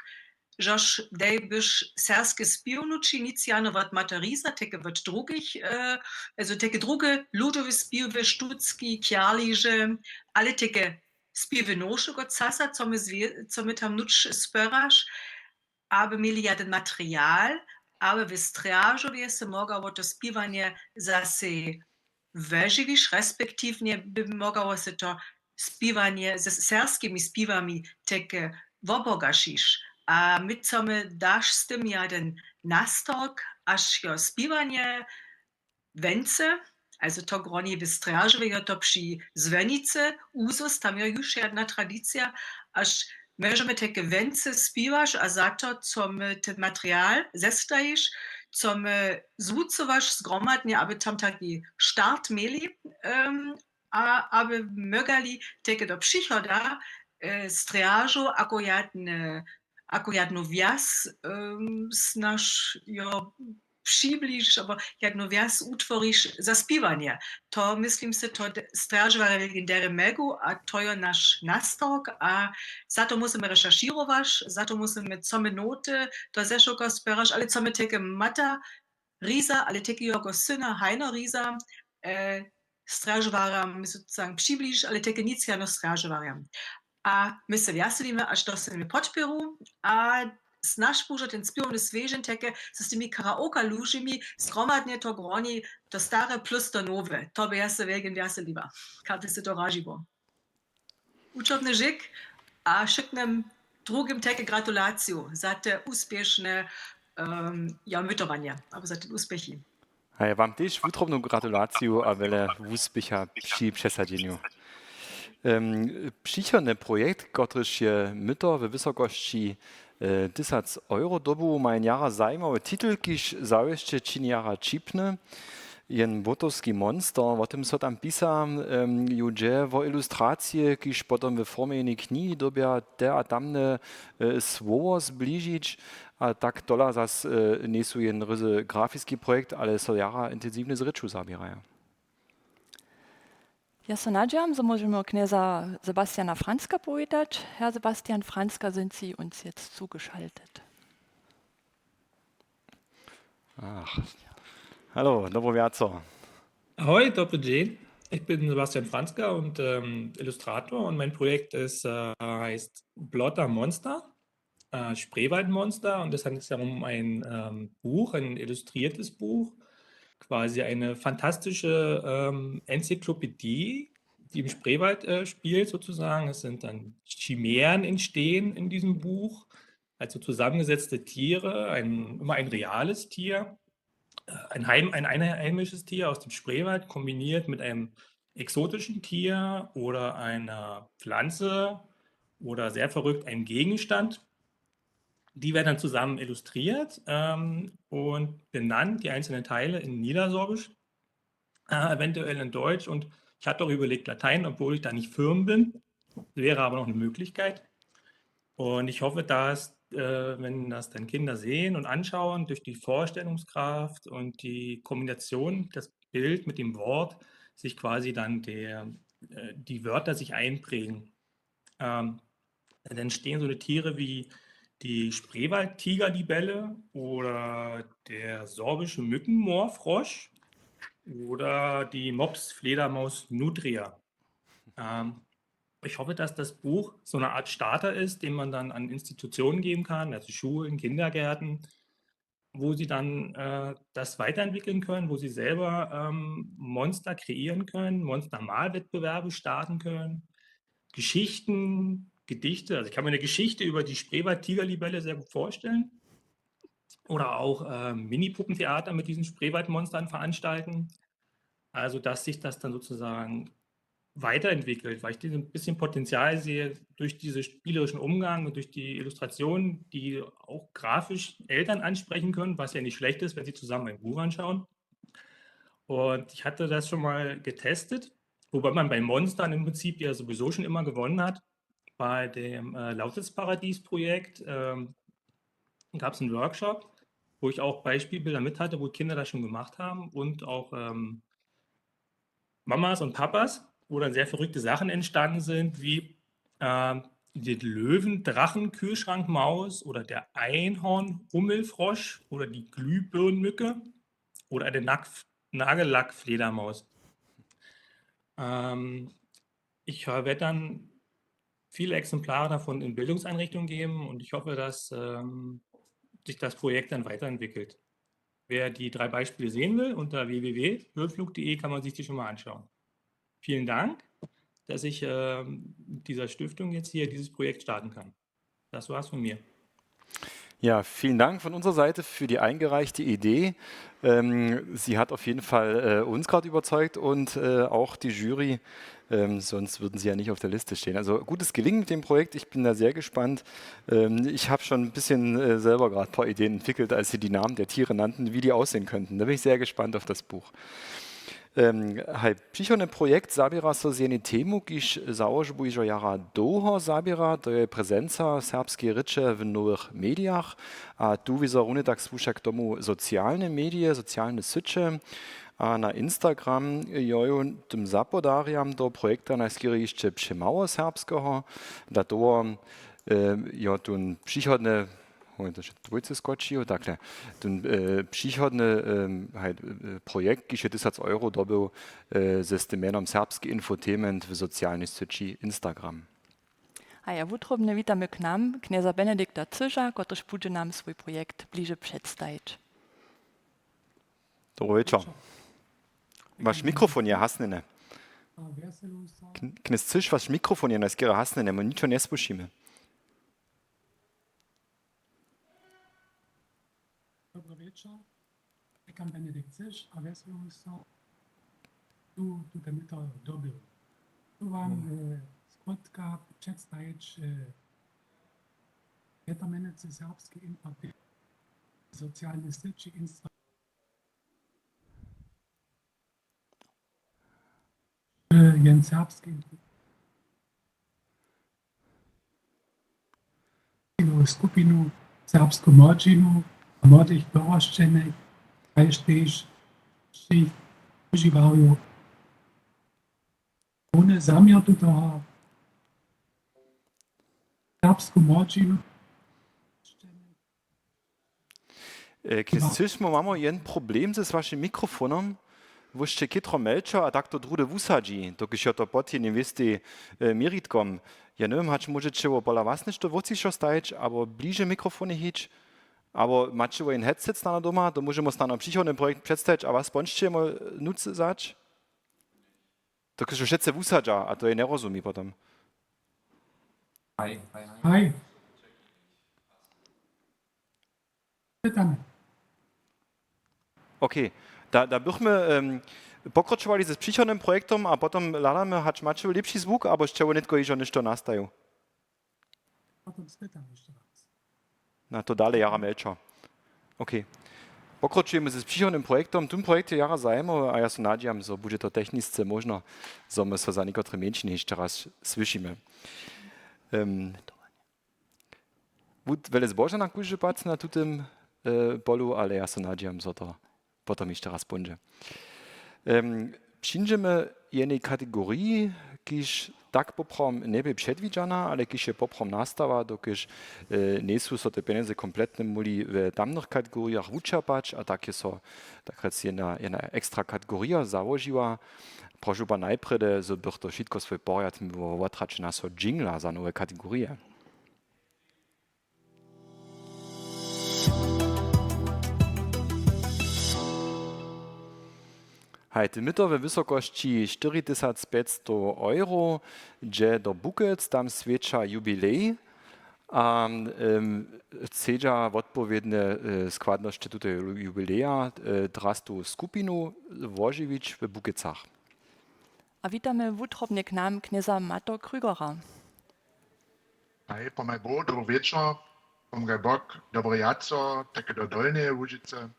žož dej byš serbske spěwnući nic jano wot Mata Riza, tajke wot drugich, e, also tajke druge ludowe spěwy, štutski, kjerliže, ale tajke spěwy nowšeho časa, co my, zwě- co my tam nuć spěraš, aby měli jedyn material, aby w Strjažowje se mogało to spiwanje zase wožiwiš, respektiwnje by mogało se to spiwanje ze serbskimi spiwami tajke wobogaćiš. A my chcemy daš z tym jedyn nastork, až jo spiwanje wence, also to gronje w Strjažowje, jo to při Zwonicy, uzus, tam jo juž jedna tradicija, až móžemy tajke wence spiwać a za to, co my ten material zestajiš, co my zwucowaš zgromadnje, aby tam taki start měli, em, a aby mógali tajke do přichoda e, Strjažow ako jedne, ako jednu wjaz, em, snaž jo přibližiš, abo jednu wjaz utworiš za spiwanje. To, myslim se, to de- Strjažowarje legendary móhł a to jo naš nastork a za to musimy rešeršěrować, za to musimy, co my noty do zešowka spěraš, ale co my tajke Mata Riza, ale tajke jeho syna Heino Riza, e, Strjažowarjam, my sozusagen přibližiš, ale tajke nic jano Strjažowarjam. A my se wjeselimy, až dostanemy podpěru a snaž móže ten spěwny swěžeń tajke z tymi karaoke lužimi zgromadnje to gronje, to stare plus to nowe. To by ja se wjelkim wjeseliła, kaž by se to ražiło. Wučerny žik a wšitkim drugim tajke gratulaciju za te uspěšne, em, ja, mytowanje, abo za te uspěchi. A ja wam tež wutrobnu gratulaciju a wjele wuspěcha při přesadźenju. Em, přichodny projekt, kotryž je myto we wysokosći, e, tysac euro dobył, ma jen jara zajimawy titel, kiž zawěsće čini jara ćipny. Jen błotowski monster, wo tym so tam pisa, em, ju dźe wo ilustracije, kiž potom we formje jenej knihi dyrbja te a tamne, e, słowo zbližić. A tak tola zas, e, njejsu jen ryzy grafiski projekt, ale so jara intensiwnje z rěču zaběraja. Ja so nadźijam, zo móžemy knjeza Sebastiana Franzka powitać. Herr Sebastian Franzka, sind Sie uns jetzt zugeschaltet? Ach, hallo, dobro wjaco. Ahoj, dobry dzień. Ich bin Sebastian Franzka und, ähm, Illustrator und mein Projekt ist, äh, heißt Blotter Monster, äh, Spreewaldmonster. Und es handelt sich darum um ein, ähm, Buch, ein illustriertes Buch, quasi eine fantastische, ähm, Enzyklopädie, die im Spreewald, äh, spielt sozusagen. Es sind dann Chimären entstehen in diesem Buch, also zusammengesetzte Tiere, ein, immer ein reales Tier, äh, ein Heim-, ein einheimisches Tier aus dem Spreewald kombiniert mit einem exotischen Tier oder einer Pflanze oder sehr verrückt einem Gegenstand. Die werden dann zusammen illustriert, ähm, und benannt, die einzelnen Teile in Niedersorbisch, äh, eventuell in Deutsch. Und ich hatte auch überlegt, Latein, obwohl ich da nicht firm bin. Wäre aber noch eine Möglichkeit. Und ich hoffe, dass, äh, wenn das dann Kinder sehen und anschauen, durch die Vorstellungskraft und die Kombination, das Bild mit dem Wort, sich quasi dann der, äh, die Wörter sich einprägen. Ähm, dann entstehen so eine Tiere wie die Spreewald-Tigerlibelle oder der sorbische Mückenmoorfrosch oder die Mops-Fledermaus Nutria. Ähm, ich hoffe, dass das Buch so eine Art Starter ist, den man dann an Institutionen geben kann, also Schulen, Kindergärten, wo sie dann, äh, das weiterentwickeln können, wo sie selber, ähm, Monster kreieren können, Monstermalwettbewerbe starten können, Geschichten, Gedichte. Also ich kann mir eine Geschichte über die Spreewald-Tigerlibelle sehr gut vorstellen. Oder auch, ähm, Mini-Puppentheater mit diesen Spreewaldmonstern veranstalten. Also, dass sich das dann sozusagen weiterentwickelt, weil ich da ein bisschen Potenzial sehe durch diesen spielerischen Umgang und durch die Illustrationen, die auch grafisch Eltern ansprechen können, was ja nicht schlecht ist, wenn sie zusammen ein Buch anschauen. Und ich hatte das schon mal getestet, wobei man bei Monstern im Prinzip ja sowieso schon immer gewonnen hat. Bei dem, äh, Lausitz-Paradies-Projekt, ähm, gab's einen Workshop, wo ich auch Beispielbilder mit hatte, wo Kinder das schon gemacht haben und auch, ähm, Mamas und Papas, wo dann sehr verrückte Sachen entstanden sind, wie, ähm, die Löwen-Drachen-Kühlschrankmaus oder der Einhorn-Hummelfrosch oder die Glühbirnenmücke oder eine Nack-, Nagellackfledermaus. Ähm, ich, äh, werde dann viele Exemplare davon in Bildungseinrichtungen geben und ich hoffe, dass, ähm, sich das Projekt dann weiterentwickelt. Wer die drei Beispiele sehen will, unter w w w höhenflug punkt d e kann man sich die schon mal anschauen. Vielen Dank, dass ich, ähm, mit dieser Stiftung jetzt hier dieses Projekt starten kann. Das war's von mir. Ja, vielen Dank von unserer Seite für die eingereichte Idee. Ähm, sie hat auf jeden Fall, äh, uns gerade überzeugt und, äh, auch die Jury. Ähm, sonst würden sie ja nicht auf der Liste stehen. Also gutes Gelingen mit dem Projekt. Ich bin da sehr gespannt. Ähm, ich hab schon ein bisschen, äh, selber gerade ein paar Ideen entwickelt, als Sie die Namen der Tiere nannten, wie die aussehen könnten. Da bin ich sehr gespannt auf das Buch. Em, haj, přichodny projekt zaběra so z jenej temu, kiž załožbu hižo jara dołho zaběra, to je prezenca serbskeje rěče w nowych medijach. A tu wězo runje tak słuša k tomu socialne medije, socialne syće. A na Instagram jo, jo tym zapodarjam do projekta najskerje hišće přemało serbskeho. Dla toho, e, jo, tu přichodne Moment, to je dwójce skočiło, takle. Ten, e, přichodny, em, haj, e, projekt, kiž je tysac euro dobył, e, z tym mjenom Serbski Infotainment w socialnej syći Instagram. A ja wutrobnje witamy k nam knjeza Benedikta Cyža, kotryž budźe nam swój projekt bliže předstajić. Dobry wieczór. Waš mikrofon je hasnjeny. Kn-, knjez Cyž, waš mikrofon je najskerje hasnjeny, my ničo njesłyšimy. Čekam, Benedikt, chceš? A wjeselu so tu, tu ten myto dobył. Tu wam e, skrótka předstajić e, wětromjenjacy serbski infarkty, socialne syći, insta- e, jen serbski skupinu, serbsku młodźinu a młodych dorosćenych, kaž tež wšěch užiwarjow. Hłowny zaměr tutoho serbsku młodźinu. E, knjez Cyšmo, mamy jeden problem z wašim mikrofonom. Wy sće chětro mjelčo a tak to druhdy wusadźi, dokelž jo to pod jednym wěstej e, měritkom. Ja njewěm, hač móžeće wo pola was něšto wótřišo stajić, abo bliže mikrofonej hić, abo maće wo jen headset snano doma, to móžemy snano přichodny projekt předstajić a was pon sće móhł nutř wzać. Dokelž wšetcy wusadźa a to je njerozumi potom. Haj. Haj. Pytamy. Okej, da, da bychmy um, pokročowali z přichodnym projektom a potom hladamy, hač maće lěpši zwuk, abo sće wo nětko hižo něšto nastajił. Potom spytam jeszcze raz. Na to dale jara mjelčo. Okej. Pokročujemy z přichodnym projektom. Tón projekt je jara zajimawy a ja so nadźijam, zo budźe to technisce móžno, zo my so za někotre mjeńšiny hišće raz słyšimy. Um, Wut wjele zboža na kóždy pad na tutym e, polu, ale ja so nadźijam, zo to potom hišće raz póńdźe. Em, přińdźemy jenej kategoriji, kiž tak poprawom njebě předwidźana, ale kiž je poprawom nastała, dokelž e, njejsu so te pjenjezy kompletnje móhli w tamnych kategorijach wučerpać a tak je so takrjec jedna, jedna ekstra kategorija załožiła. Prošu pa najprjedy, zo bych to wšitko swój porjad měł wotraćena so dźingla za nowe kategorije. Haj, ty myto we wysokosći štyri tysac pjećstow euro dźe do Bukec, tam swjeća jubilej a um, chcedźa wotpowědne e, składnosće tuteho jubileja e, drastu skupinu wožiwić w Bukecach. A witamy wutrobnje k nam knjeza Mato Krügera. Haj, pomaj Bóh, dobry wječor, pomaj Bóh, dobre jaco, tak do Dolneje Łužicy.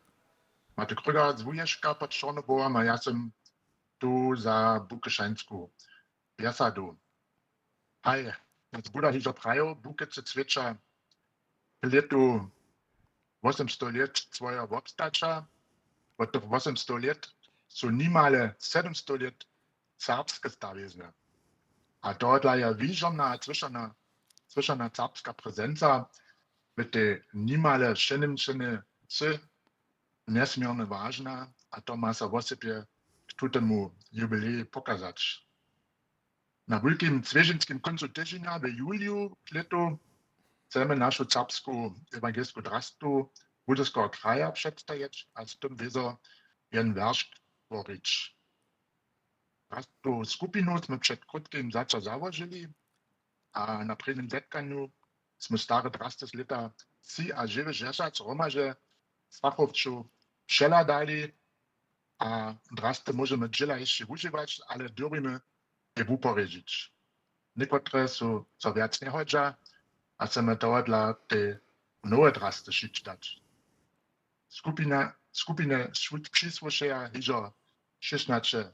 Mato Krüger z Wuješka pod Čornobohom a ja sym tu za Bukešansku wjesadu. Haj, z Buda hižo prajił, Bukece cwěća w lětu wosomstow lět swojeho wobstaća, wot tych wosomstow lět su nimale sedymstow lět serbske stawizny. A tohodla je wižomna a słyšana serbska prezenca w tej nimale wšenemšeny sy njesměrnje wažna a to ma so wosebje k tutemu jubilej pokazać. Na wulkim cwěžinskim kóncu tydźenja w juliju lětu chcemy našu serbsku ewangelsku drastu Budyskeho kraja předstajić a z tym wězo jen wjeršk tworić. Drastu skupinu smy před krótkim zaso załožili a na prěnim zetkanju smy stare drasty z lěta třiadźewjećdźesat hromadźe z fachowcu přehladali a drasty móžemy dźěla hišće wužiwać, ale dyrbimy je wuporědźić. Někotre su so wjac njehodźa a chcemy tohodla te nowe drasty šić dać. Skupina, skupinje přisłušeja hižo šěsnaće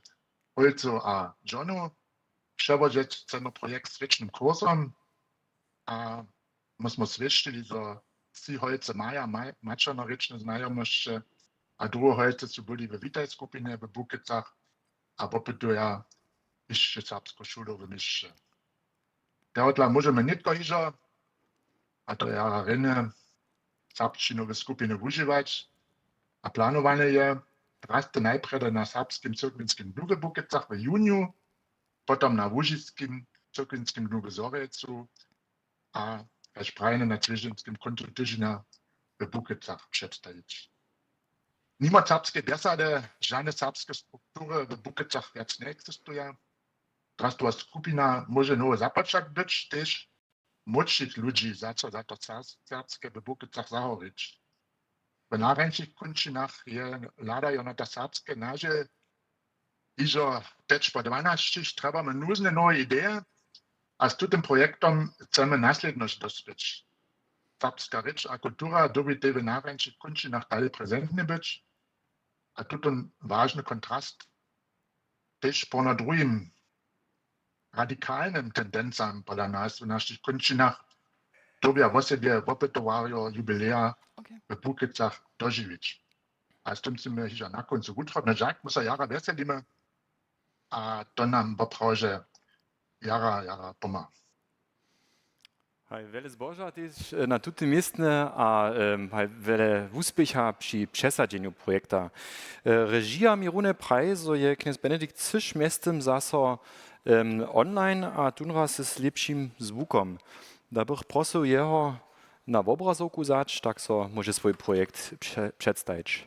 holcow a žonow. Přewodźeć chcemy projekt swěčnym kursom a my smo swěsćili, zo tři holcy maja maćernorěčne znajomosće a druhe holcy su byli we witaj skupinje w Bukecach a wopytuja hišće serbsku šulu w měsće. Tohodla móžemy nětko hižo, a to jara rjenje, serbšćinowe skupiny wužiwać a planowane je drasty najprjedy na serbskim cyrkwinskim dnju w Bukecach w juniju, potom na łužiskim cyrkwinskim dnju w Zhorjelcu a kaž prajene na cwěžinskim kóncu tydźenja w Bukecach předstajić. Nimo serbskeje bjesady žane serbske struktury w Bukecach wjac njeeksistuja. Drastowa skupina móže nowy započatk być, tež młódšich ludźi zaso za to serbske w Bukecach zahorić. W najrjeńšich kónčinach je hladajo na te serbske naše hižo pjeć po dwanašćich. Trjebamy nuzne nowe ideje a z tutym projektom chcemy naslědnosć doscyć. Serbska rěč a kultura dyrbi tej w najrjeńšich kónčinach dale prezentnje być a tutón wažny kontrast tež pola druhim radikalnym tendencam pola nas w našich kónčinach dyrbja wosebje wopytowarjo jubileja w Bukecach dožiwić. A z tym smy hižo na kóncu wutrobne žak my so jara wjeselimy a to nam woprawdźe jara jara pomha. Haj wjele zboža tež na tutym městnje a haj wjele wuspěcha při přesadźenju projekta. Režija mi runje praji zo je knjez Benedikt třiž mjeztym zaso online a tónraz z lěpšim zwukom. Da bych prosył jeho na wobrazowku wzać tak so móže swój projekt předstajić.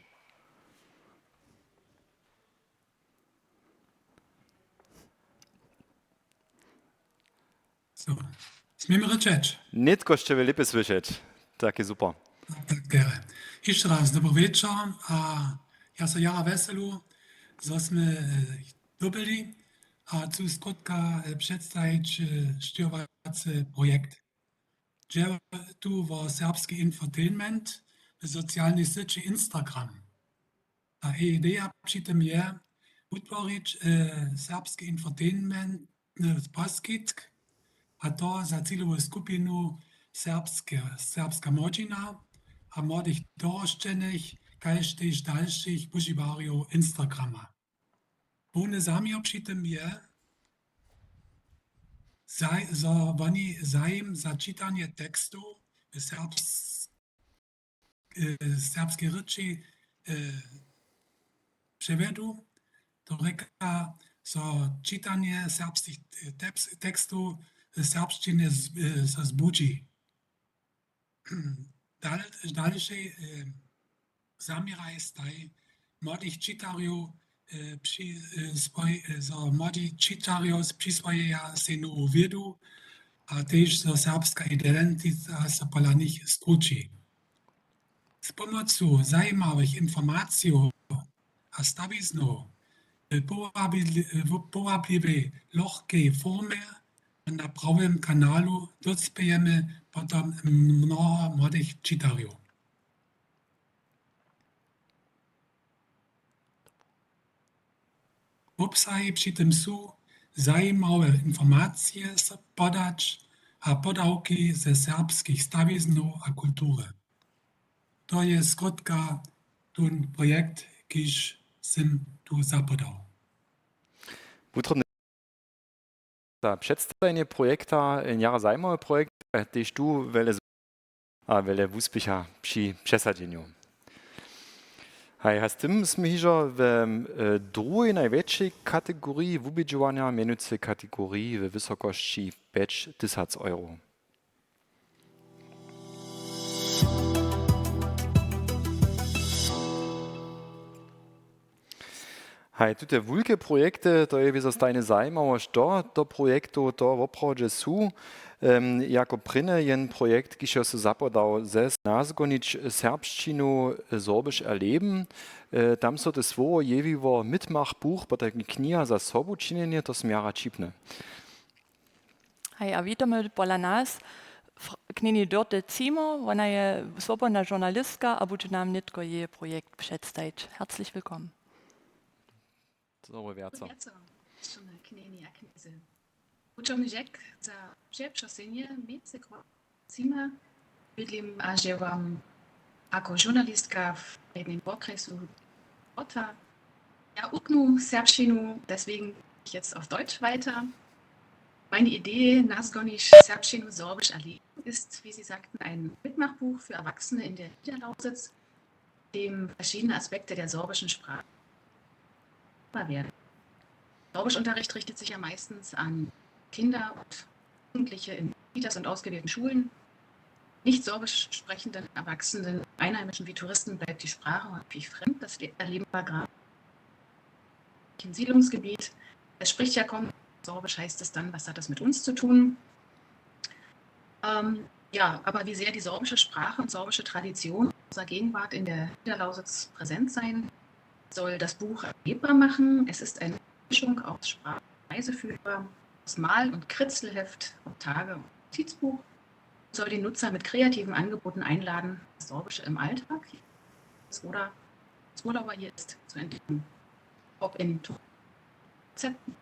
Směmy rěčeć? Nětko sće wy lěpje słyšeć. Tak je super. Tak derje. Hišće raz dobry wječor a ja so jara wjeselu zo smy jich dobyli a chcu skrótka předstajić sćěhowacy projekt. Dźe tu wo serbski infotainment w socialnej syći Instagram. A ideja při tym je wutworić serbski infotainment poskitk a to za cilowu skupinu serbska młodźina a młodych dorosćenych kaž tež dalšich wužiwarjow Instagrama. Hłowny zaměr při tym je zo woni zajim za čitanje tekstow w serbskej rěči přewjedu. To rěka zo čitanje serbskich tekstow w serbšćinje so zbudźi. Dalšej zaměraj staj młodych čitarjow zo młodi čitarjo přiswojeja sej nowu wědu a tež zo serbska identita so pola nich skrući. Z pomocu zajimawych informacijow a stawiznow w powabliwej lochkej formje a na prawym kanalu dóspějemy potom mnoho młodych čitarjow. Wobsahi při tym su zajimawe informacije podać a podawki ze serbskich stawiznow a kultury. To je skrótka tón projekt kiž sym tu zapodał. Wutrobne za předstajenje projekta, jara zajimawy projekt, tež tu wjele a wjele wuspěcha při přesadźenju. Haj a z tym smy hižo we druhej najwjetšej kategoriji wubědźowanja, mjenujcy kategoriji we wysokosći pjećtysac euro. Haj tute wulke projekty, to je wězo stajnje zajimało što to projektow to woprawdźe su. Jako prěnje jen projekt kiž jo so zapodał zes nazgonić serbšćinu, sorbisch erleben. Tam so te słowo jewiło mitmach buch potajkim kniha za sobučinjenje to směra ćipne. Haj a witamy pola nas knjeni Dörte Zimmer, wona je swobodna žurnalistka a budźe nam nětko jeje projekt předstajić. Herzlich willkommen. Dobre wjaco. Wjaco, šćona knjeni a knjezy. Wučomny žek za přepřosenje mějcy krótko Zimmer. Bydlim a žewam jako žurnalistka w jednym wokrjesu Rota. Ja uknu serbšćinu, deswegen ich jetzt auf Deutsch weiter. Meine Idee, Nazgoniš serbšćinu, sorbisch erleben, ist, wie Sie sagten, ein Mitmachbuch für Erwachsene in der Niederlausitz, dem verschiedene Aspekte der sorbischen Sprache werden. Sorbischunterricht richtet sich ja meistens an Kinder und Jugendliche in Kitas und ausgewählten Schulen. Nicht sorbisch sprechenden Erwachsenen, Einheimischen wie Touristen bleibt die Sprache häufig fremd. Das erleben wir gerade im Siedlungsgebiet. Es spricht ja kaum Sorbisch, heißt es dann, was hat das mit uns zu tun? Ähm, ja, aber wie sehr die sorbische Sprache und sorbische Tradition unserer Gegenwart in der Niederlausitz präsent sein, soll das Buch erlebbar machen. Es ist eine Mischung aus Sprach-, Reiseführer, aus Mal- und Kritzelheft, aus Tage- und Notizbuch, soll den Nutzer mit kreativen Angeboten einladen, das Sorbische im Alltag oder als Urlauber hier ist, zu entdecken. Ob in Rezepten,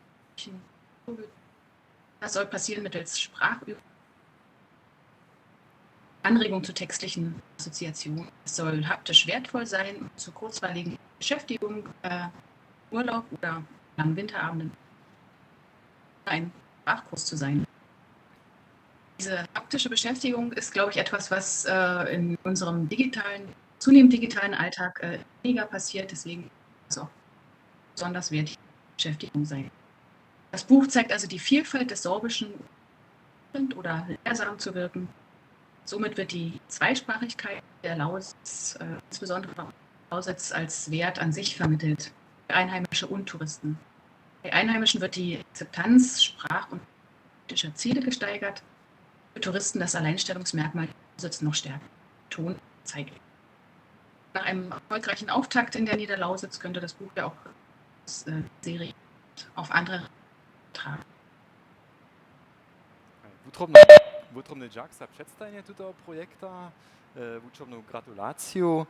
das soll passieren mittels Sprachübungen, Anregung zu textlichen Assoziationen. Es soll haptisch wertvoll sein und zur kurzweiligen Beschäftigung, äh, Urlaub oder an Winterabenden ein Sprachkurs zu sein. Diese haptische Beschäftigung ist, glaube ich, etwas, was, äh, in unserem digitalen, zunehmend digitalen Alltag, äh, weniger passiert. Deswegen ist es auch besonders wert, die Beschäftigung sein. Das Buch zeigt also die Vielfalt des Sorbischen, oder lehrsam zu wirken. Somit wird die Zweisprachigkeit der Lausitz, äh, insbesondere Lausitz, als Wert an sich vermittelt, für Einheimische und Touristen. Bei Einheimischen wird die Akzeptanz sprach- und politischer Ziele gesteigert, für Touristen das Alleinstellungsmerkmal der Lausitz noch stärker betont, zeigt. Nach einem erfolgreichen Auftakt in der Niederlausitz könnte das Buch ja auch als, äh, Serie auf andere tragen. Wutrobny, wutrobny dźak za předstajenje tutoho projekta, e, wutrobnu gratulaciju,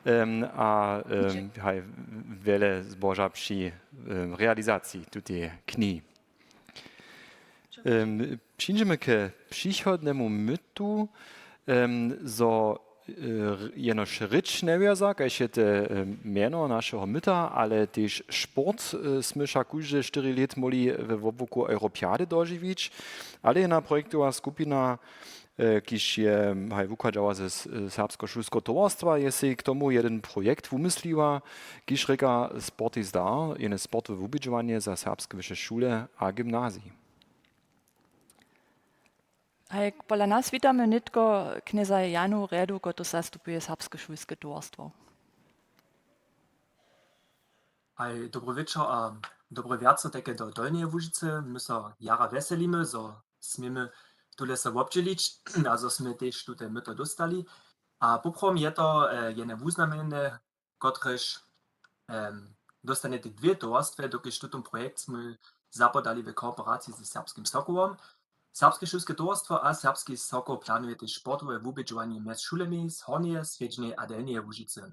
em, a, em, haj, wjele zboža při, em, realizaciji tuteje knihi. Em, přińdźemy k přichodnemu mytu, em, zo, e, jenož rěč njewjaza, kaž je te, e, mjeno našeho myta, ale tež sport, e, smy wšak kóžde štyri lět móhli we wobłuku Europiady dožiwić, ale jedna projektowa skupina, e, kiž je, haj, wuchadźała ze s-, e, Serbskeho šulskeho towarstwa, je sej k tomu jedyn projekt wumysliła, kiž rěka Sportej zdar, jene sportowe wubědźowanje za serbske wyše šule a gymnazij. Haj, pola nas witamy nětko knjeza Janu Rjadu, kotryž zastupuje Serbske šulske towarstwo. Haj, dobry wječor a dobre wjaco tajke do Dolneje Łužicy. My so jara wjeselimy, zo směmy tule so wobdźělić a zo smy tež tute myto dóstali. A poprawom je to, e, jene wuznamjenje, kotrež, em, dóstanjete dwě towarstwje, dokelž tutón projekt smy zapodali w kooperaciji ze Serbskim Sokołom. Serbske šulske towarstwo a Serbski Sokoł planuje tež sportowe wubědźowanje mjez šulemi z Hornjeje, Swjedźeneje a Delnjeje Łužicy.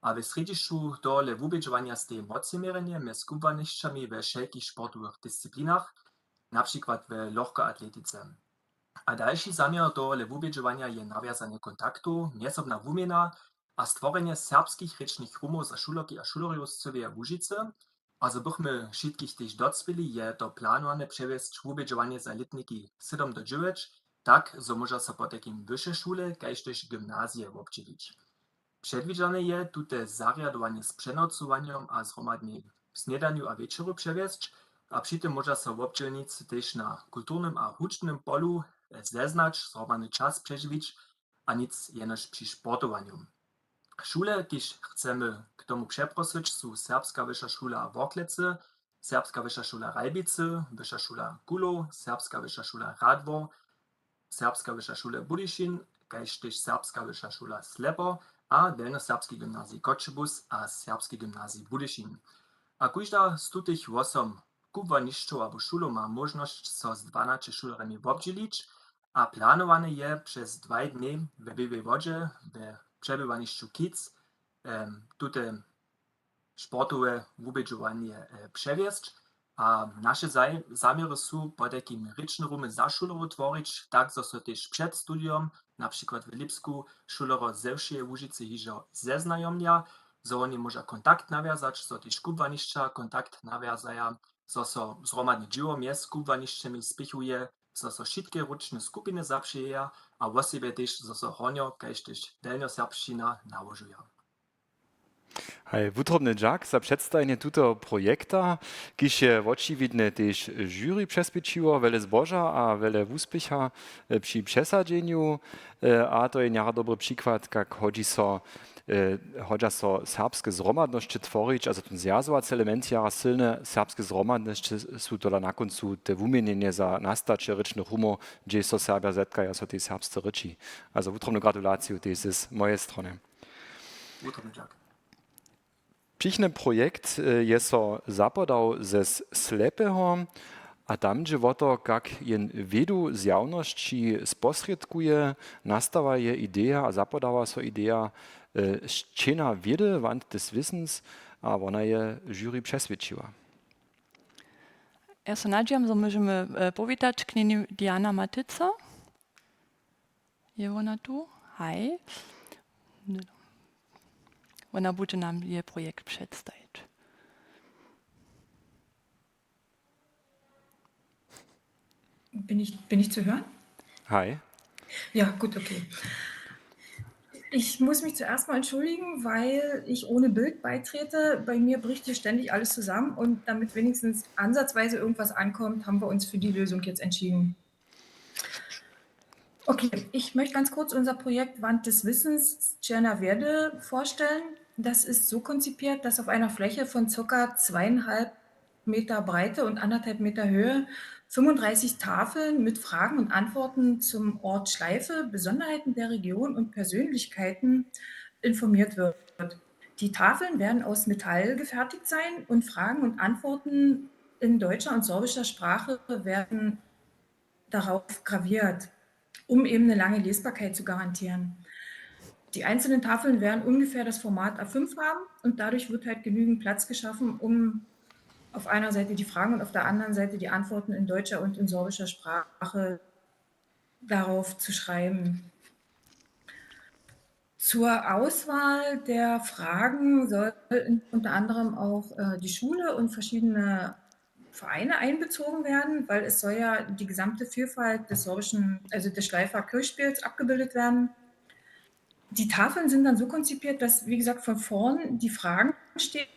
A w srjedźišću tohole wubědźowanja steji młódše měrjenje mjez kubłanišćami we wšelkich sportowych disciplinach, na přikład we lochkoatletice. A dalši zaměr tohole wubědźowanja je nawjazanje kontaktow, mjezsobna wuměna a stworjenje serbskich rěčnych rumow za šulerki a šulerjow z cyłeje Łužicy. A zo bychmy wšitkich tež docpěli, je to planowane přewjesć wubědźowanje za lětniki sydom do dźewjeć, tak zo móža so potajkim wyše šule kaž tež gymnazije wobdźělić. Předwidźane je tute zarjadowanje z přenocowanjom a zhromadnej snědanju a wječoru přewjesć a při tym móža so wobdźělnicy tež na kulturnym a hudźbnym polu zeznać, zhromadny čas přežiwić a nic jenož při sportowanju. Šule, kiž chcemy k tomu přeprosyć, su Serbska wyša šula Worklecy, Serbska wyša šula Ralbicy, Wyša šula Kulow, Serbska wyša šula Radwor, Serbska wyša šula Budyšin, kaž tež Serbska wyša šula Slepo a Delnjoserbski gymnazij Choćebuz a Serbski gymnazij Budyšin. A kóžda z tutych wosom kubłanišćow abo šulow ma móžnosć so z dwanaće šulerjemi wobdźělić a planowane je přez dwaj dnjej we Běłej Wodźe we přebywanišću Kiez, em, tute sportowe wubědźowanje, e, přewjesć. A naše zaj-, zaměry su, potajkim rěčne rumy za šulerow tworić, tak zo so tež před studijom, na přikład w Lipsku, šulerow ze wšeje Łužicy hižo zeznajomja, zo woni móža kontakt nawjazać, zo tež kubłanišća kontakt nawjazaja, zo so zhromadne dźěło mjez kubłanišćemi spěchuje, zo so wšitke róčne skupiny zapřijeja a wosebje tež, zo so hornjo-, kaž tež delnjoserbšćina nałožuja. Haj, wutrobny dźak za předstajenje tutoho projekta, kiž je wočiwidnje tež jury přeswědčiło, wjele zboža a wjele wuspěcha, e, při přesadźenju. E, a to je jara dobry přikład, kak hodźi so, e, hodźa so serbske zhromadnosće tworić, a za ten zwjazowacy element jara sylny. Serbske zhromadnosće su tola na kóncu te wuměnjenje za nastaće rěčnych rumow, hdźež so Serbja zetkaja, so tej serbsce rěči. A za wutrobnu gratulaciju tež z mojeje strony. Wutrobny dźak. Přichodny projekt, e, je so zapodał zes Slepeho a tam dźe wo to, kak jen wědu zjawnosći sposrědkuje, nastawa je ideja a zapodawa so ideja, e, sćěna wědy, Wand des Wissens, a wona je jury přeswědčiła. Ja so nadźijam, zo móžemy, e, powitać knjeni Diana Matyco. Je wona tu? Haj. Wona budźe nam je projekt předstajić. Bin ich, bin ich zu hören? Haj. Ja, gut, okay. Ich muss mich zuerst mal entschuldigen, weil ich ohne Bild beitrete. Bei mir bricht hier ständig alles zusammen und damit wenigstens ansatzweise irgendwas ankommt, haben wir uns für die Lösung jetzt entschieden. Okay, ich möchte ganz kurz unser Projekt Wand des Wissens Tscherner Werde vorstellen. Das ist so konzipiert, dass auf einer Fläche von circa zweieinhalb Meter Breite und anderthalb Meter Höhe fünfunddreißig Tafeln mit Fragen und Antworten zum Ort Schleife, Besonderheiten der Region und Persönlichkeiten informiert wird. Die Tafeln werden aus Metall gefertigt sein und Fragen und Antworten in deutscher und sorbischer Sprache werden darauf graviert, um eben eine lange Lesbarkeit zu garantieren. Die einzelnen Tafeln werden ungefähr das Format A fünf haben und dadurch wird halt genügend Platz geschaffen, um auf einer Seite die Fragen und auf der anderen Seite die Antworten in deutscher und in sorbischer Sprache darauf zu schreiben. Zur Auswahl der Fragen soll in, unter anderem auch, äh, die Schule und verschiedene Vereine einbezogen werden, weil es soll ja die gesamte Vielfalt des sorbischen, also des Schleifer Kirchspiels abgebildet werden. Die Tafeln sind dann so konzipiert, dass, wie gesagt, von vorn die Fragen stehen.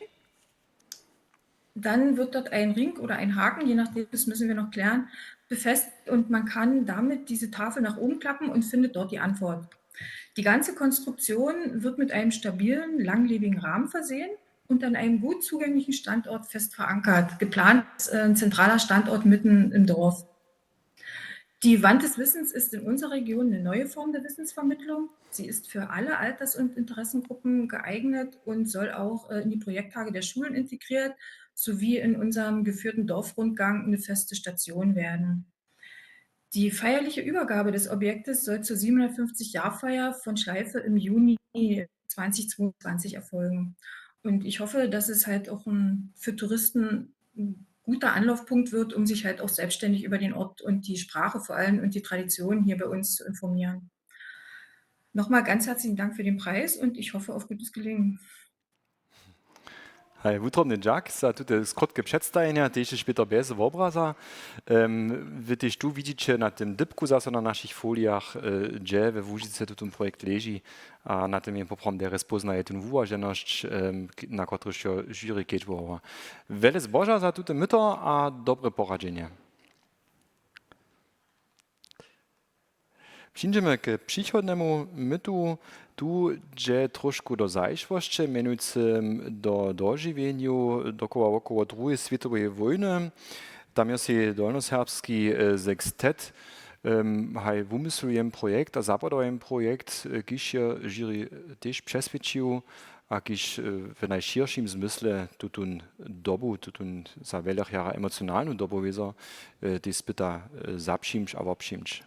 Dann wird dort ein Ring oder ein Haken, je nachdem, das müssen wir noch klären, befestigt und man kann damit diese Tafel nach oben klappen und findet dort die Antwort. Die ganze Konstruktion wird mit einem stabilen, langlebigen Rahmen versehen und an einem gut zugänglichen Standort fest verankert. Geplant ist, äh, ein zentraler Standort mitten im Dorf. Die Wand des Wissens ist in unserer Region eine neue Form der Wissensvermittlung. Sie ist für alle Alters- und Interessengruppen geeignet und soll auch, äh, in die Projekttage der Schulen integriert sowie in unserem geführten Dorfrundgang eine feste Station werden. Die feierliche Übergabe des Objektes soll zur siebenhundertfünfzig-Jahrfeier von Schleife im Juni zwanzig zweiundzwanzig erfolgen. Und ich hoffe, dass es halt auch ein, für Touristen ein guter Anlaufpunkt wird, um sich halt auch selbstständig über den Ort und die Sprache vor allem und die Traditionen hier bei uns zu informieren. Nochmal ganz herzlichen Dank für den Preis und ich hoffe auf gutes Gelingen. Haj, wutrobny dźak za tute krótke předstajenja, tež hižo bězo wobraza. Em, wy tež tu widźiće na tym dypku zaso na našich folijach, e, hdźe we Łužicy tutón projekt leži a na tym je poprawom derje spóznaje tón wuwaženosć, em, k-, na kotryž jo jury kedźbowało. Wjele zboža za tute myto a dobre poradźenje. Přińdźemy k přichodnemu mytu. Tu dźe trošku do zašłosće, mjenujcy do dožiwjenju dokoła wokoło druheje swětoweje wójny. Tam jo sej dolnjoserbski, e, sekstet, em, haj wumyslił jen projekt a zapadał jen projekt, e, kiž je jury tež přeswědčił, a kiž, e, w najšěršim zmysle tutón dobu, tutón za wjelerych jara emocionalnu dobu wězo, e, tež spyta, e, zapřińć a wopřińć.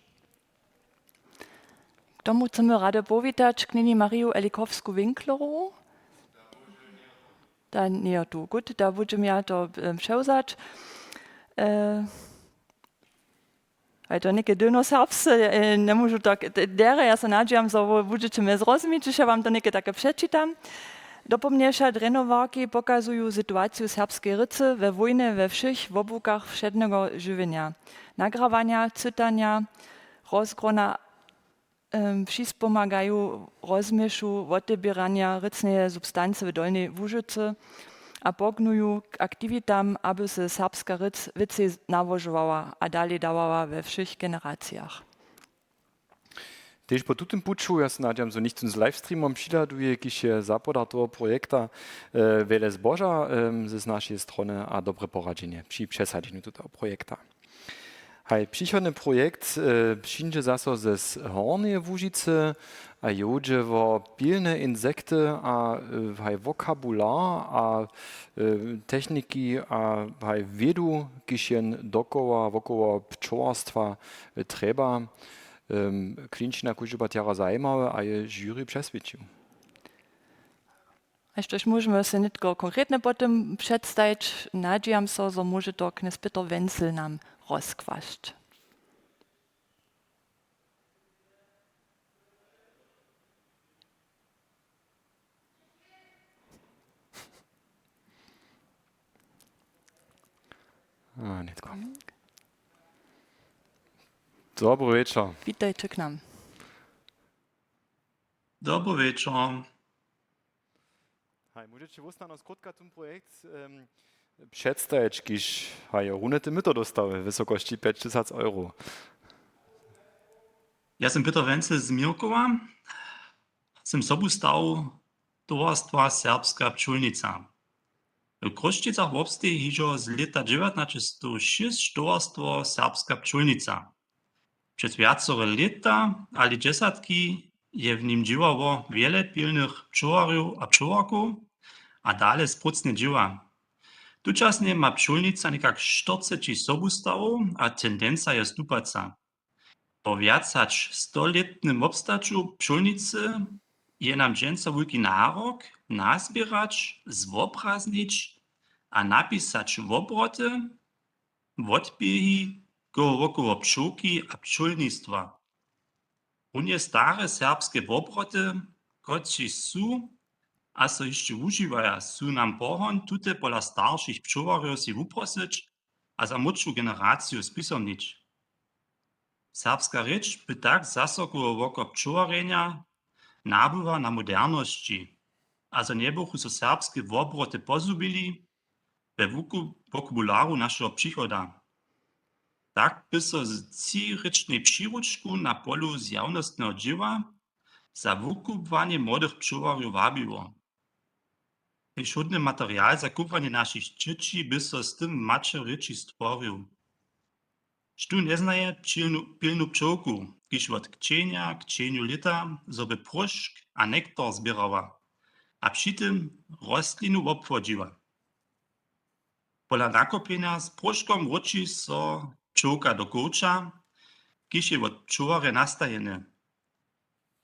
K tomu chcemy rady powitać knjeni Mariju Elikowsku-Winklerowu. Ta njeje tu. Gut, da budźem ja to, e, přewzać. E, a je to něke dylnoserbsce, e, njemóžu tak, d-, derje, ja so nadźijam, zo budźeće mje zrozumić, hdźež ja wam to něke take předčitam. Dopomnješa drjenowarki pokazuju situaciju serbskeje rěcy we wójnje we wšěch wobłukach wšedneho žiwjenja. Nagrawanja, cytanja, rozgrona, em, přispomagaju rozměšu woteběranja rěcneje substancy w Dolnjej Łužycy a poknuju k aktiwitam, aby se serbska rěc wěcej nałožowała a dalej dawała we wšěch generacijach. Tež po tutym puću, ja so nadźijam, zo nichtó z livestreamom přihladuje, kiž je zapodar toho projekta, e, wjele zboža, em, z našeje strony a dobre poradźenje při přesadźenju tutoho projekta. Haj, přichodny projekt přińdźe zaso z Hornjeje Łužicy a jodźe wo pilne insekty a haj wokabular a techniki a haj wědu, kiž jen dokoła wokoło pčołarstwa trjeba. Klinčina kužeba tjera zajimały a je jury přeswědčił. A štož móžemy se nětko konkretne po tym předstajić, nadźijam so, zo móže to knjez Pětr Wenzel nam rozkłasć. A nětko. Dobry wječor. Witajće k nam. Dobry wječor. Haj, móžeće wóstano skrótka tón projekt předstajić, kiž haj runje te myto dostały w wysokosći pjećtysac euro. Ja sym Pětr Wenzel z Měrkowa, sym sobustaw towarstwa Serbska pčólnica. W Chrósćicach wobsteji hižo z lěta dźewjatnaćestowšěsć towarstwo Serbska pčólnica. Přez wjacore lěta, ale dźesatki, je w nim dźěłało wjele pilnych pčołarjow a pčołarkow a dale sprócnje dźěła. Tučasnje ma pčólnica někak štyrceći sobustawow a tendenca je stupaca. Po wjac hač stolětnym wobstaću pčólnicy je nam dźensa wulki narok nazběrać, zwobraznić a napisać wobroty, wotběhi koło wokoło pčołki a pčólnistwa. Runje stare serbske wobroty, kotřiž su a so hišće wužiwaja, su nam pohon tute pola staršich pčołarjow sej wuprosyć a za młódšu generaciju spisomnić. Serbska rěč by tak zaso koło woko pčołarjenja nabyła na modernosći a zo njebychu so serbske wobroty pozhubili, we wokubularu našeho přichoda. Tak by so z třirěčnej přiručku na polu zjawnostneho dźěła za wukubłanje młodych pčołarjow wabiło. Tež hódny material za kubłanje našich dźěći by so z tym w maćerěči stworił. Štó njeznaje pilnu pčołku, kiž wot kćenja k kćenju lěta zo by próšk a nektar zběrała a při tym rostlinu wobchłodźiła? Pola nakopjenja z próškom wróći so pčołka do kowča, kiž je wot pčołarja nastajeny.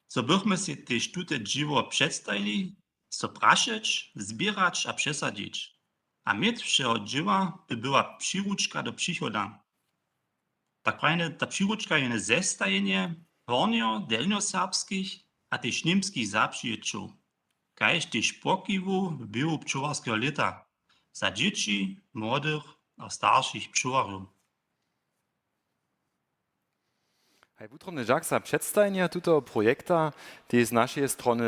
Zo bychmy sej tež tute dźěło předstajili, so prašeć, zběrać a přesadźić. A mět wšeho dźěła by była přiručka do přichoda. Tak prajene, ta přiručka je zestajenje hornjo delnjoserbskich a tež němskich zapřijećow, kaž tež pokiwow w běhu pčołarskeho lěta za dźěći, młodych a staršich pčołarjow. Haj wutrobny dźak za předstajenje tutoho projekta, tež z našeje strony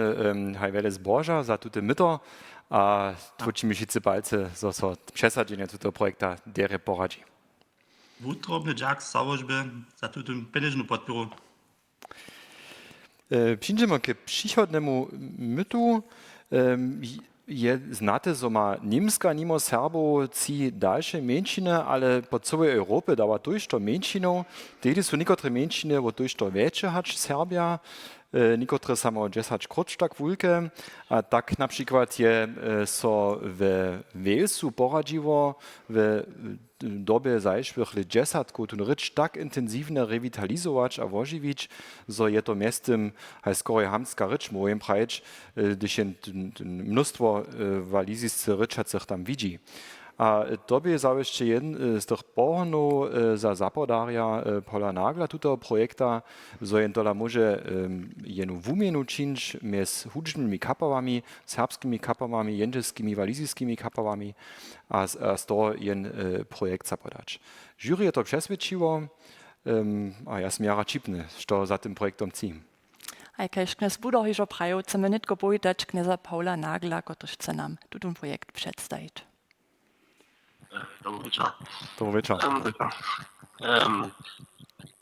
haj wjele zboža za tute myto a tłóčimy wšitcy palcy, zo so přesadźenje tutoho projekta derje poradźi. Wutrobny dźak załožby za tutu pjenježnu podpěru. Přińdźemy k přichodnemu mytu. Je znate, zo ma Němska nimo Serbow tři dalše mjeńšiny, ale po cyłej Europje dawa tójšto mjeńšinow. Tehdy su někotre mjeńšiny wot tójšto wjetše hač Serbja, někotre samo dźesać króć tak wulke. A tak na přikład je so we Walesu poradźiło we dobje zašłych lětdźesatkow tón rěč tak intensiwnje rewitalizować a wožiwić, zo je to mjeztym haj skorej hamtska rěč, móhłbych prajić, hdyž je mnóstwo walizisce rěčacych tam widźi. A to bě zawěsće jedn z tych pohonow za zapodarja pola Nagla tutoho projekta, zo jen tola móže jenu wuměnu čińć mjez hudźbnymi kapałami, serbskimi kapałami, jendźelskimi waliziskimi kapałami a z toho jen projekt zapodać. Žury je to přeswědčiło a ja směra ćipny, što za tym projektom tři. A kaž knjez Budor hižo prajił, chcemy nětko powitać knjeza Pawla Nagla, kotryž chce nam tutón projekt předstajić. Dobry wieczór. Dobry wieczór. Ähm, ähm,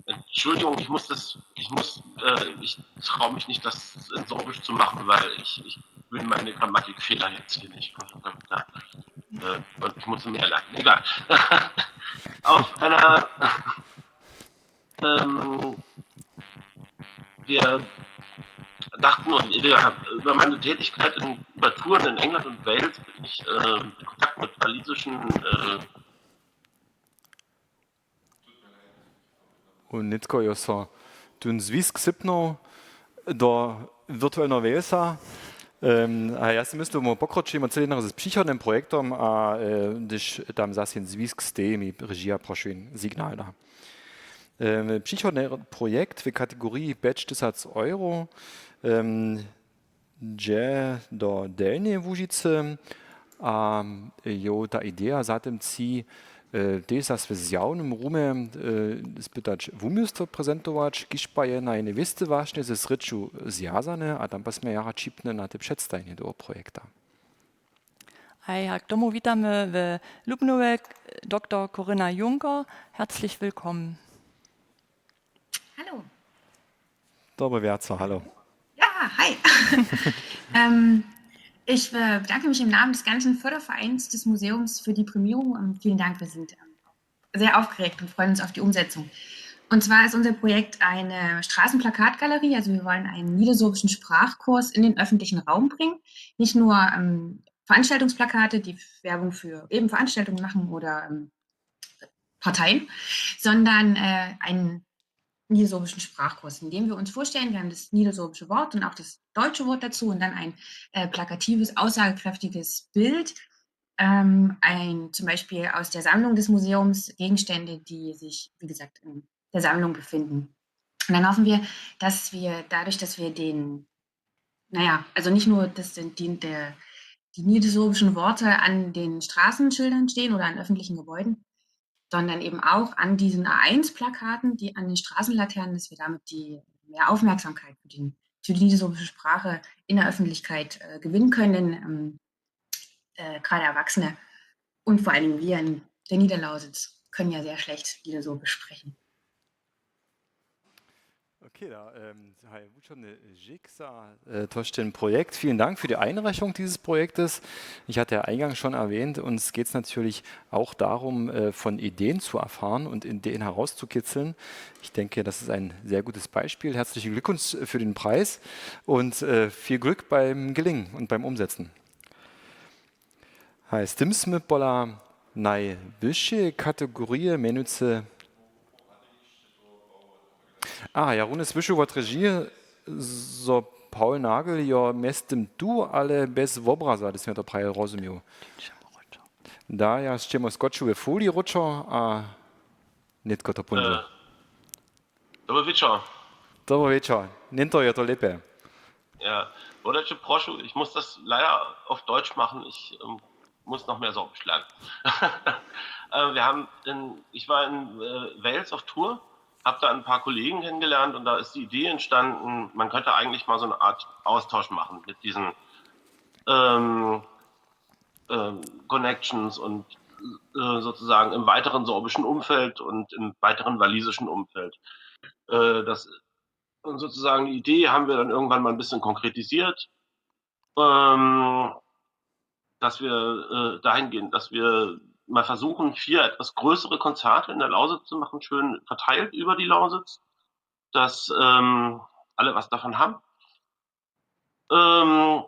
Entschuldigung, ich muss das, ich muss, äh, ich traue mich nicht, das in Sorbisch zu machen, weil ich, ich will meine Grammatikfehler jetzt hier nicht machen. Da, äh, und ich muss mehr lernen. Egal. Auf einer, Ähm, wir dachten, und über, über meine Tätigkeit in, über Touren in England und Wales bin ich ähm, in Kontakt mit walisischen äh, Nětko jo so tón zwisk sypnył do virtuelneho Walesa. A ja sej myslu, my pokročimy cyle z přichodnym projektom, a hdyž tam zas jen zwisk steji, mi režija prošu jen signal da. Přichodny projekt w kategoriji pjećtysac euro dźe do Delnjeje Łužicy. A jo, ta ideja za tym tři tež zas w zjawnym rumje spytać wuměłstwo prezentować, kiž pa je na jene wěste wašnje ze srědźu zwjazane, a tam pa smy jara ćipny na te předstajenje toho projekta. A ja k tomu witamy w Lubnowje doktor Corinna Juncker. Herzlich willkommen. Hallo. Dobry wieczor, hallo. Ja, hi. ähm, ich äh, bedanke mich im Namen des ganzen Fördervereins des Museums für die Prämierung. Und vielen Dank, wir sind ähm, sehr aufgeregt und freuen uns auf die Umsetzung. Und zwar ist unser Projekt eine Straßenplakatgalerie. Also wir wollen einen niedersorbischen Sprachkurs in den öffentlichen Raum bringen. Nicht nur ähm, Veranstaltungsplakate, die Werbung für eben Veranstaltungen machen oder ähm, Parteien, sondern äh, einen niedersorbischen Sprachkurs, in dem wir uns vorstellen, wir haben das niedersorbische Wort und auch das deutsche Wort dazu und dann ein äh, plakatives, aussagekräftiges Bild, ähm, ein, zum Beispiel aus der Sammlung des Museums Gegenstände, die sich, wie gesagt, in der Sammlung befinden. Und dann hoffen wir, dass wir dadurch, dass wir den, naja, also nicht nur, dass die, der, die niedersorbischen Worte an den Straßenschildern stehen oder an öffentlichen Gebäuden, sondern eben auch an diesen A eins Plakaten, die an den Straßenlaternen, dass wir damit die mehr Aufmerksamkeit für, den, für die niedersorbische Sprache in der Öffentlichkeit äh, gewinnen können. Denn ähm, äh, gerade Erwachsene und vor allen Dingen wir in der Niederlausitz können ja sehr schlecht Niedersorbisch sprechen. Okay, da ähm, haj wučerny žik za äh, tož ten Projekt. Vielen Dank für die Einreichung dieses Projektes. Ich hatte ja eingangs schon erwähnt, uns geht es natürlich auch darum, äh, von Ideen zu erfahren und Ideen herauszukitzeln. Ich denke, das ist ein sehr gutes Beispiel. Herzlichen Glückwunsch für den Preis und äh, viel Glück beim Gelingen und beim Umsetzen. Haj, z tym smy pola najwyšeje kategorije mjenujcy. A ja runje słyšu wot režije, zo Paul Nagel jo mjeztym tu, ale bjez wobraza, hdyž sym jo to praje rozumił. Da ja sćemo skoču we foliji wróćo a nětko to póńdźe. Dobry wieczor. Dobry wieczor. Nětko je to lěpje. Ja, oder ich prošu, ich muss das leider auf Deutsch machen, ich ähm, muss noch mehr Sorbisch lernen. äh, wir haben in, ich war in äh, Wales auf Tour, habe da ein paar Kollegen kennengelernt und da ist die Idee entstanden, man könnte eigentlich mal so eine Art Austausch machen mit diesen ähm, ähm, Connections und äh, sozusagen im weiteren sorbischen Umfeld und im weiteren walisischen Umfeld. Äh, das und sozusagen die Idee haben wir dann irgendwann mal ein bisschen konkretisiert, ähm, dass wir äh, dahingehend, dass wir mal versuchen, vier etwas größere Konzerte in der Lausitz zu machen, schön verteilt über die Lausitz, dass ähm, alle was davon haben. Ähm,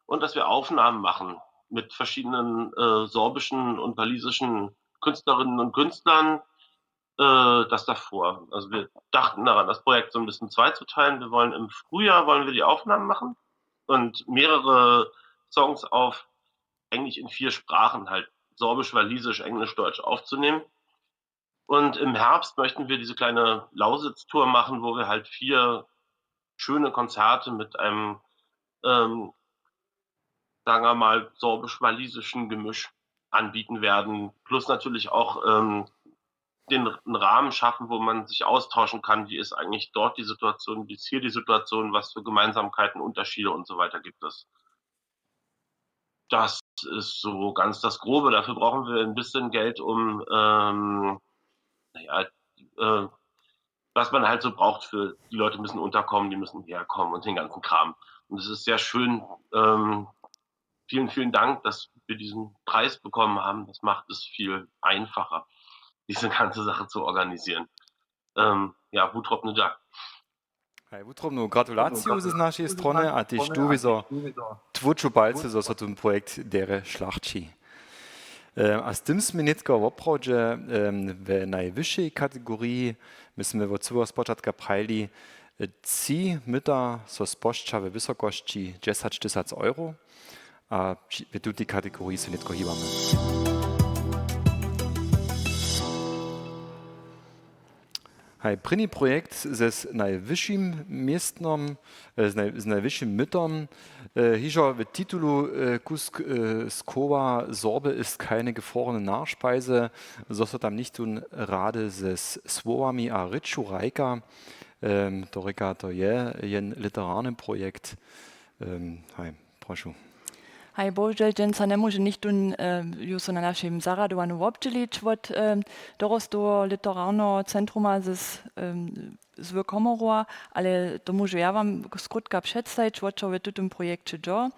und dass wir Aufnahmen machen mit verschiedenen äh, sorbischen und walisischen Künstlerinnen und Künstlern, äh, das davor. Also wir dachten daran, das Projekt so ein bisschen zweizuteilen. Wir wollen im Frühjahr wollen wir die Aufnahmen machen und mehrere Songs auf eigentlich in vier Sprachen halt, Sorbisch, Walisisch, Englisch, Deutsch aufzunehmen. Und im Herbst möchten wir diese kleine Lausitz-Tour machen, wo wir halt vier schöne Konzerte mit einem ähm, sagen wir mal, sorbisch-walisischen Gemisch anbieten werden. Plus natürlich auch ähm, den einen Rahmen schaffen, wo man sich austauschen kann, wie ist eigentlich dort die Situation, wie ist hier die Situation, was für Gemeinsamkeiten, Unterschiede und so weiter gibt es. Das ist so ganz das Grobe. Dafür brauchen wir ein bisschen Geld, um ähm, naja, äh, was man halt so braucht für, die Leute müssen unterkommen, die müssen herkommen und den ganzen Kram. Und es ist sehr schön, ähm, vielen, vielen Dank, dass wir diesen Preis bekommen haben. Das macht es viel einfacher, diese ganze Sache zu organisieren. Em, ja, wutrobny dźak. Haj, wutrobnu gratulaciju z našej strony a tež tu wězo tłuču palcy, zo so tón projekt derje šlachći. Em, a z tym smy nětko woprawdźe, em, we najwyšej kategoriji. My smy wot cyłeho spočatka prajili, e, tři myta so spožča we wysokosći dźesać tysac euro. A při-, w tutej kategoriji so nětko hibamy. Haj, prěni projekt ze s-, najwyšim městnom, e, z naj-, z najwyšim mytom, e, hižo w titulu, e, kusk, e, z koła „Sorbe ist keine gefrorene Nachspeise“, zo so tam nichtó rady ze s-, słowami a rěču hrajka. Em, to rěka, to je jen literarny projekt. Em, haj, prošu. Haj, bohužel, dźensa njemóže nichtó, e, ju so na našim zarjadowaniu wobdźělić wot, e, dorostoweho literarneho centruma z, e, z Komorowa, ale to móžu ja wam skrótka předstajić, wo čo w tutym projekće dźo.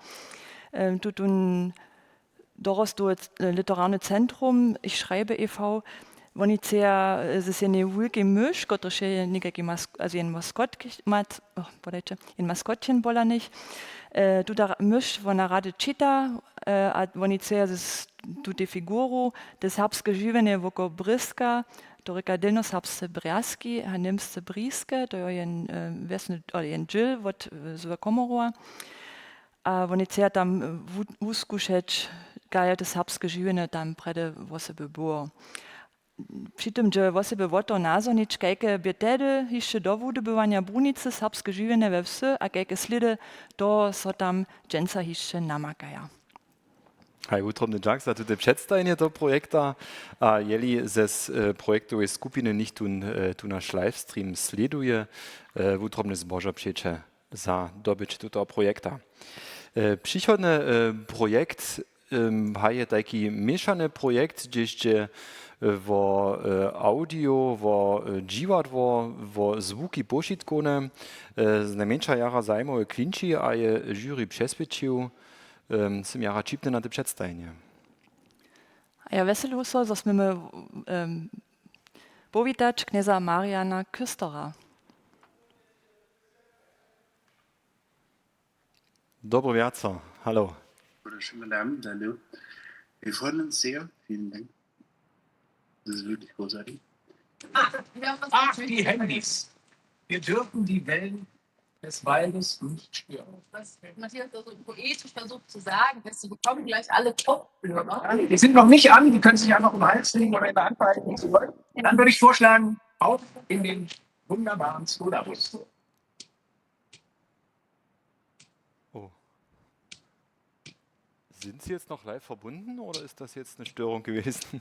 E, tutón dorostowy c-, literarny centrum Ich schreibe e V, woni chceja, e, z jednej wulkej myš, kotryž je někajki mas-, also jen maskotk-, mat-, oh, podajće, jen maskotčen pola nich. E, tuta ra-, myš, wona rady čita, e, a woni chceja z tutej figuru te serbske žiwjenje woko Brězka, to rěka delnjoserbsce Brjazki a němsce Brieske, to je jen, e, wjesny, o, jen dźěl wot, e, z Komorowa. A woni chceja tam, e, wu-, wuskušeć, kaž je to serbske žiwjenje tam prjedy wosebje było. Při tym dźe wosebje wo to nazhonić, kajke bě tehdy hišće do wudobywanja brunicy serbske žiwjenje we wsy a kajke slědy toho so tam dźensa hišće namakaja. Haj, wutrobny dźak za tute předstajenje toho projekta. A jeli z, e, projektowej skupiny nichtó, e, tu naš livestream slěduje, e, wutrobne zbožo přeće za dobyć tutoho projekta. E, přichodny, e, projekt, em, haj, je tajki měšany projekt, hdźež dźe, e, wo, e, audio, wo, e, dźiwadło, wo zwuki pošitkowne, e, znajmjeńša jara zajimowe klinči a je jury přeswědčił, em, sym jara ćipny na te předstajenje. A ja wjeselu so, zo smymy, em, powitać knjeza Mariana Küsterer. Dobry wjaco. Hallo. Wunderschönen Abend, hallo. Wir freuen uns sehr. Vielen Dank. Das ist wirklich großartig. Ach, wir haben was Ach, die Handys. Wir dürfen die Wellen des Waldes nicht stören. Was Matthias da so poetisch versucht zu sagen, ist, wir bekommen gleich alle Kopfhörer. Die sind noch nicht an, die können sich einfach um den Hals legen oder in der Hand behalten, wie sie wollen. Dann würde ich vorschlagen, auf in den wunderbaren Skoda-Bus. Oh. Sind Sie jetzt noch live verbunden oder ist das jetzt eine Störung gewesen?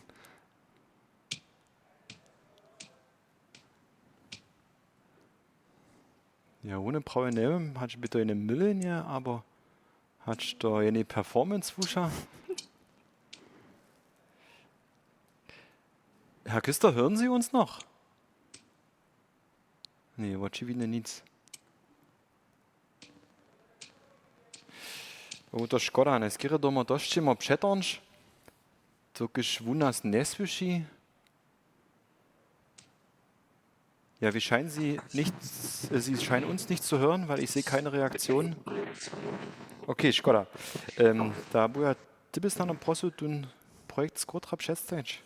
Ja, ohne Probleme, hatte ich bitte eine Mülle, aber hat ich da eine Performance-Wuscher? Herr Küster, hören Sie uns noch? Ně, wočiwidnje nic. O, to škoda, najskerje doma to sćemo přetornć, dokelž wón nas njesłyši. Ja, wir scheinen Sie nicht, äh, Sie scheinen uns nicht zu hören, weil ich sehe keine Reaktion. Okay, škoda. Ähm, da buja, ty bys nam prosil ten projekt skrótka předstajić.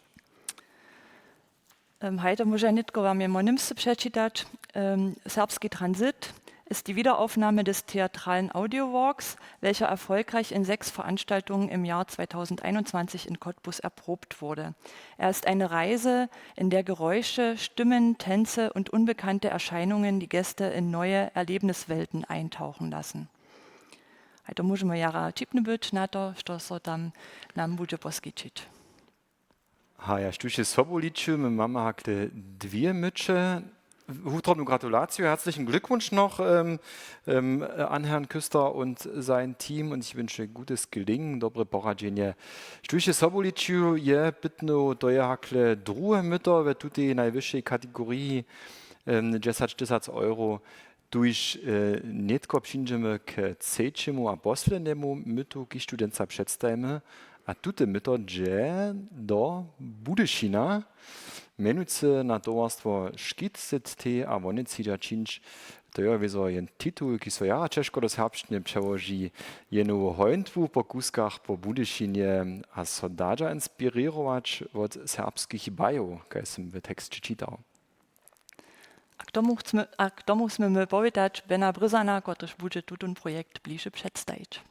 Em, haj, to móže nětko wam jeno němsce předčitać. Em, Serbski Transit ist die Wiederaufnahme des theatralen Audiowalks, welcher erfolgreich in sechs Veranstaltungen im Jahr zweitausendeinundzwanzig in Cottbus erprobt wurde. Er ist eine Reise, in der Geräusche, Stimmen, Tänze und unbekannte Erscheinungen die Gäste in neue Erlebniswelten eintauchen lassen. Haj, to móžemy jara ćipny być na to, što so tam nam budźe poskićić. Ha, ja, štóž je sobu liču, my mamy hakle dwě myće. Wutrobnu gratulaciju, herzlichen Glückwunsch noch, ähm, ähm, an Herrn Küster und sein Team und ich wünsche gutes Gelingen, dobre poradźenje. Štóž je sobu liču, je pytno, to je hakle druhe myto we tutej najwyššej kategoriji, ähm, dźesać tysac euro. Tuž, e, nětko přińdźemy k třećemu a poslednjemu mytu, kiž tu dźensa předstajimy. A tute myto dźe do Budyšina. mjenujcy na towarstwo Škit z T a wone třiža čińć. To je wězo jen titul, kiž so jara ćežko do serbšćiny přełoži, jenu hońtwu po kuskach po Budyšinje a so dadźa inspirěrować wot serbskich bajow, kaž sym w teksće čitał. A k tomu chcemy, a k tomu chcemy my powědać Bena Bryzana, kotryž budźe tutón projekt bliže předstajić.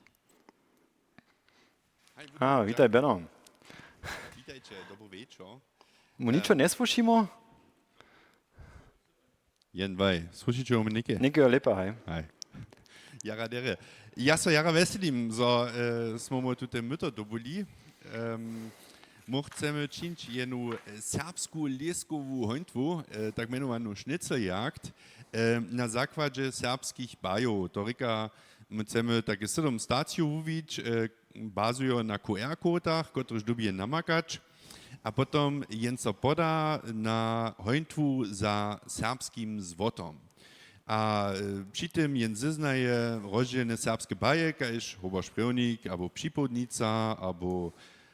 A, witaj, Beno. Witajće, dobry wječor. Mu ničo njesłyšimo? Jen dwaj. Słyšiće mu něke? Něke je lepa, haj. Haj. Jara derje. Ja so jara wjeselim, zo e, smo mu tute myto dobyli. Em, my chcemy čińć jenu e, serbsku lěskowu hońtwu, e, tak mjenowanu Schnitzeljagd, e, na zakładźe serbskich bajow. To rěka, my chcemy take sydom stacijow wuwić, e, bazujo na Q R-kodach, kotryž dyrbi jen namakać. A potom jen so poda na hońtwu za serbskim złotom. A e, při tym jen zeznaje rozdźělne serbske baje, kaž Hoboš Prěwnik abo Připołdnica abo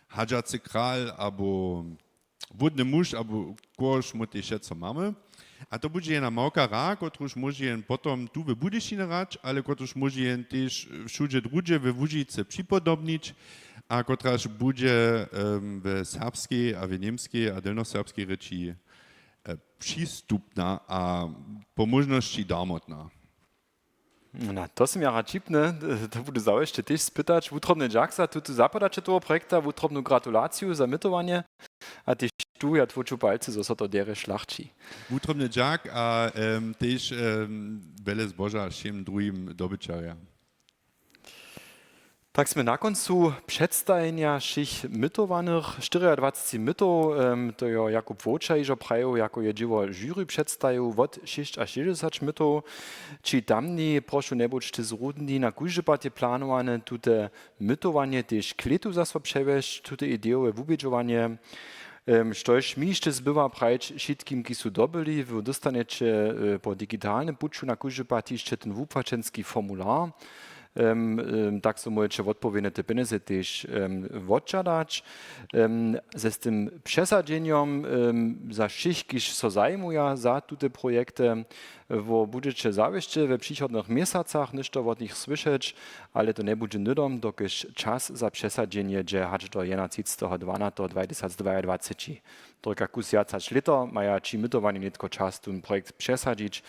Hadźacy kral abo Wódny muž abo kohož my tež wšetco mamy. A to budźe jedna małka hra, kotruž móže jen potom tu w Budyšinje hrać, ale kotruž móže jen tež wšudźe druhdźe we Łužicy připodobnić a kotraž budźe em, we serbskej a we němskej a delnjoserbskej rěči e, přistupna a po móžnosći darmotna. Na to sym jara ćipny, to budu zawěsće tež spytać. Wutrobny dźak za tutu zapodaće toho projekta, wutrobnu gratulaciju za mytowanje a tež tu ja tłóču palcy, zo so to derje šlachći. Wutrobny dźak a em, tež em, wjele zboža wšěm druhim dobyćerjam. Tak smy na kóncu předstajenja wšěch mytowanych. Štyriadwaceći mytow, em, to jo Jakub Wowča hižo prajił, jako je dźěło žury předstajił, wot šěsćašěsćdźesać mytow. Ći tamni, prošu, njebudźće zrudni, na kóždy pad je planowane tute mytowanje tež k lětu zaso přewjesć, tute idejowe wubědźowanje. Em, štož mi hišće zbywa prajić wšitkim, kiž su dobyli, wy dóstanjeće e, po digitalnym puću na kóždy pad hišće ten wupłaćenski formular. Em, em, tak so móžeće wotpowědnje te pjenjezy tež em, wotžadać. Em, ze z tym přesadźenjom em, za wšěch, kiž so zajimuja za tute projekty, wo budźeće zawěsće we přichodnych měsacach něšto wot nich słyšeć, ale to njebudźe hnydom, dokelž čas za přesadźenje dźe hač do jedenatřiceteho dwanateho dwatysacdwaadwaceći. To rěka, kus wjac hač lěto maja ći mytowani nětko čas tón projekt přesadźić.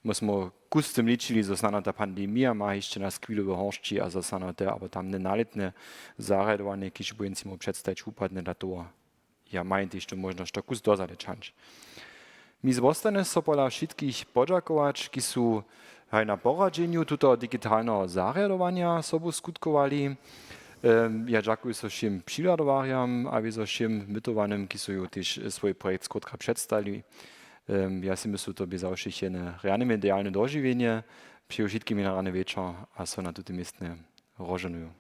My smo kus z tym ličili, zo snano ta pandemija ma hišće nas chwilu w horšći a zo snano te abo tamne nalětne zarjadowanje, kiž bu jen sej móhł předstajić, wupadne, da toho ja majim tež tu móžnosć to kus dozady čhać. Mi zwostanje so pola wšitkich podźakować, kiž su haj na poradźenju tutoho digitalneho zarjadowanja sobu skutkowali. Em, ja dźakuju so wšěm přihladowarjam a wězo wšěm mytowanym, kiž su ju tež swój projekt skrótka předstali. Em, ja sej myslu, to bě za wšěch jene rjane medialne dožiwjenje. Přeju wšitkim jene rjany wječor a so na tutej městnje rozžohnuju.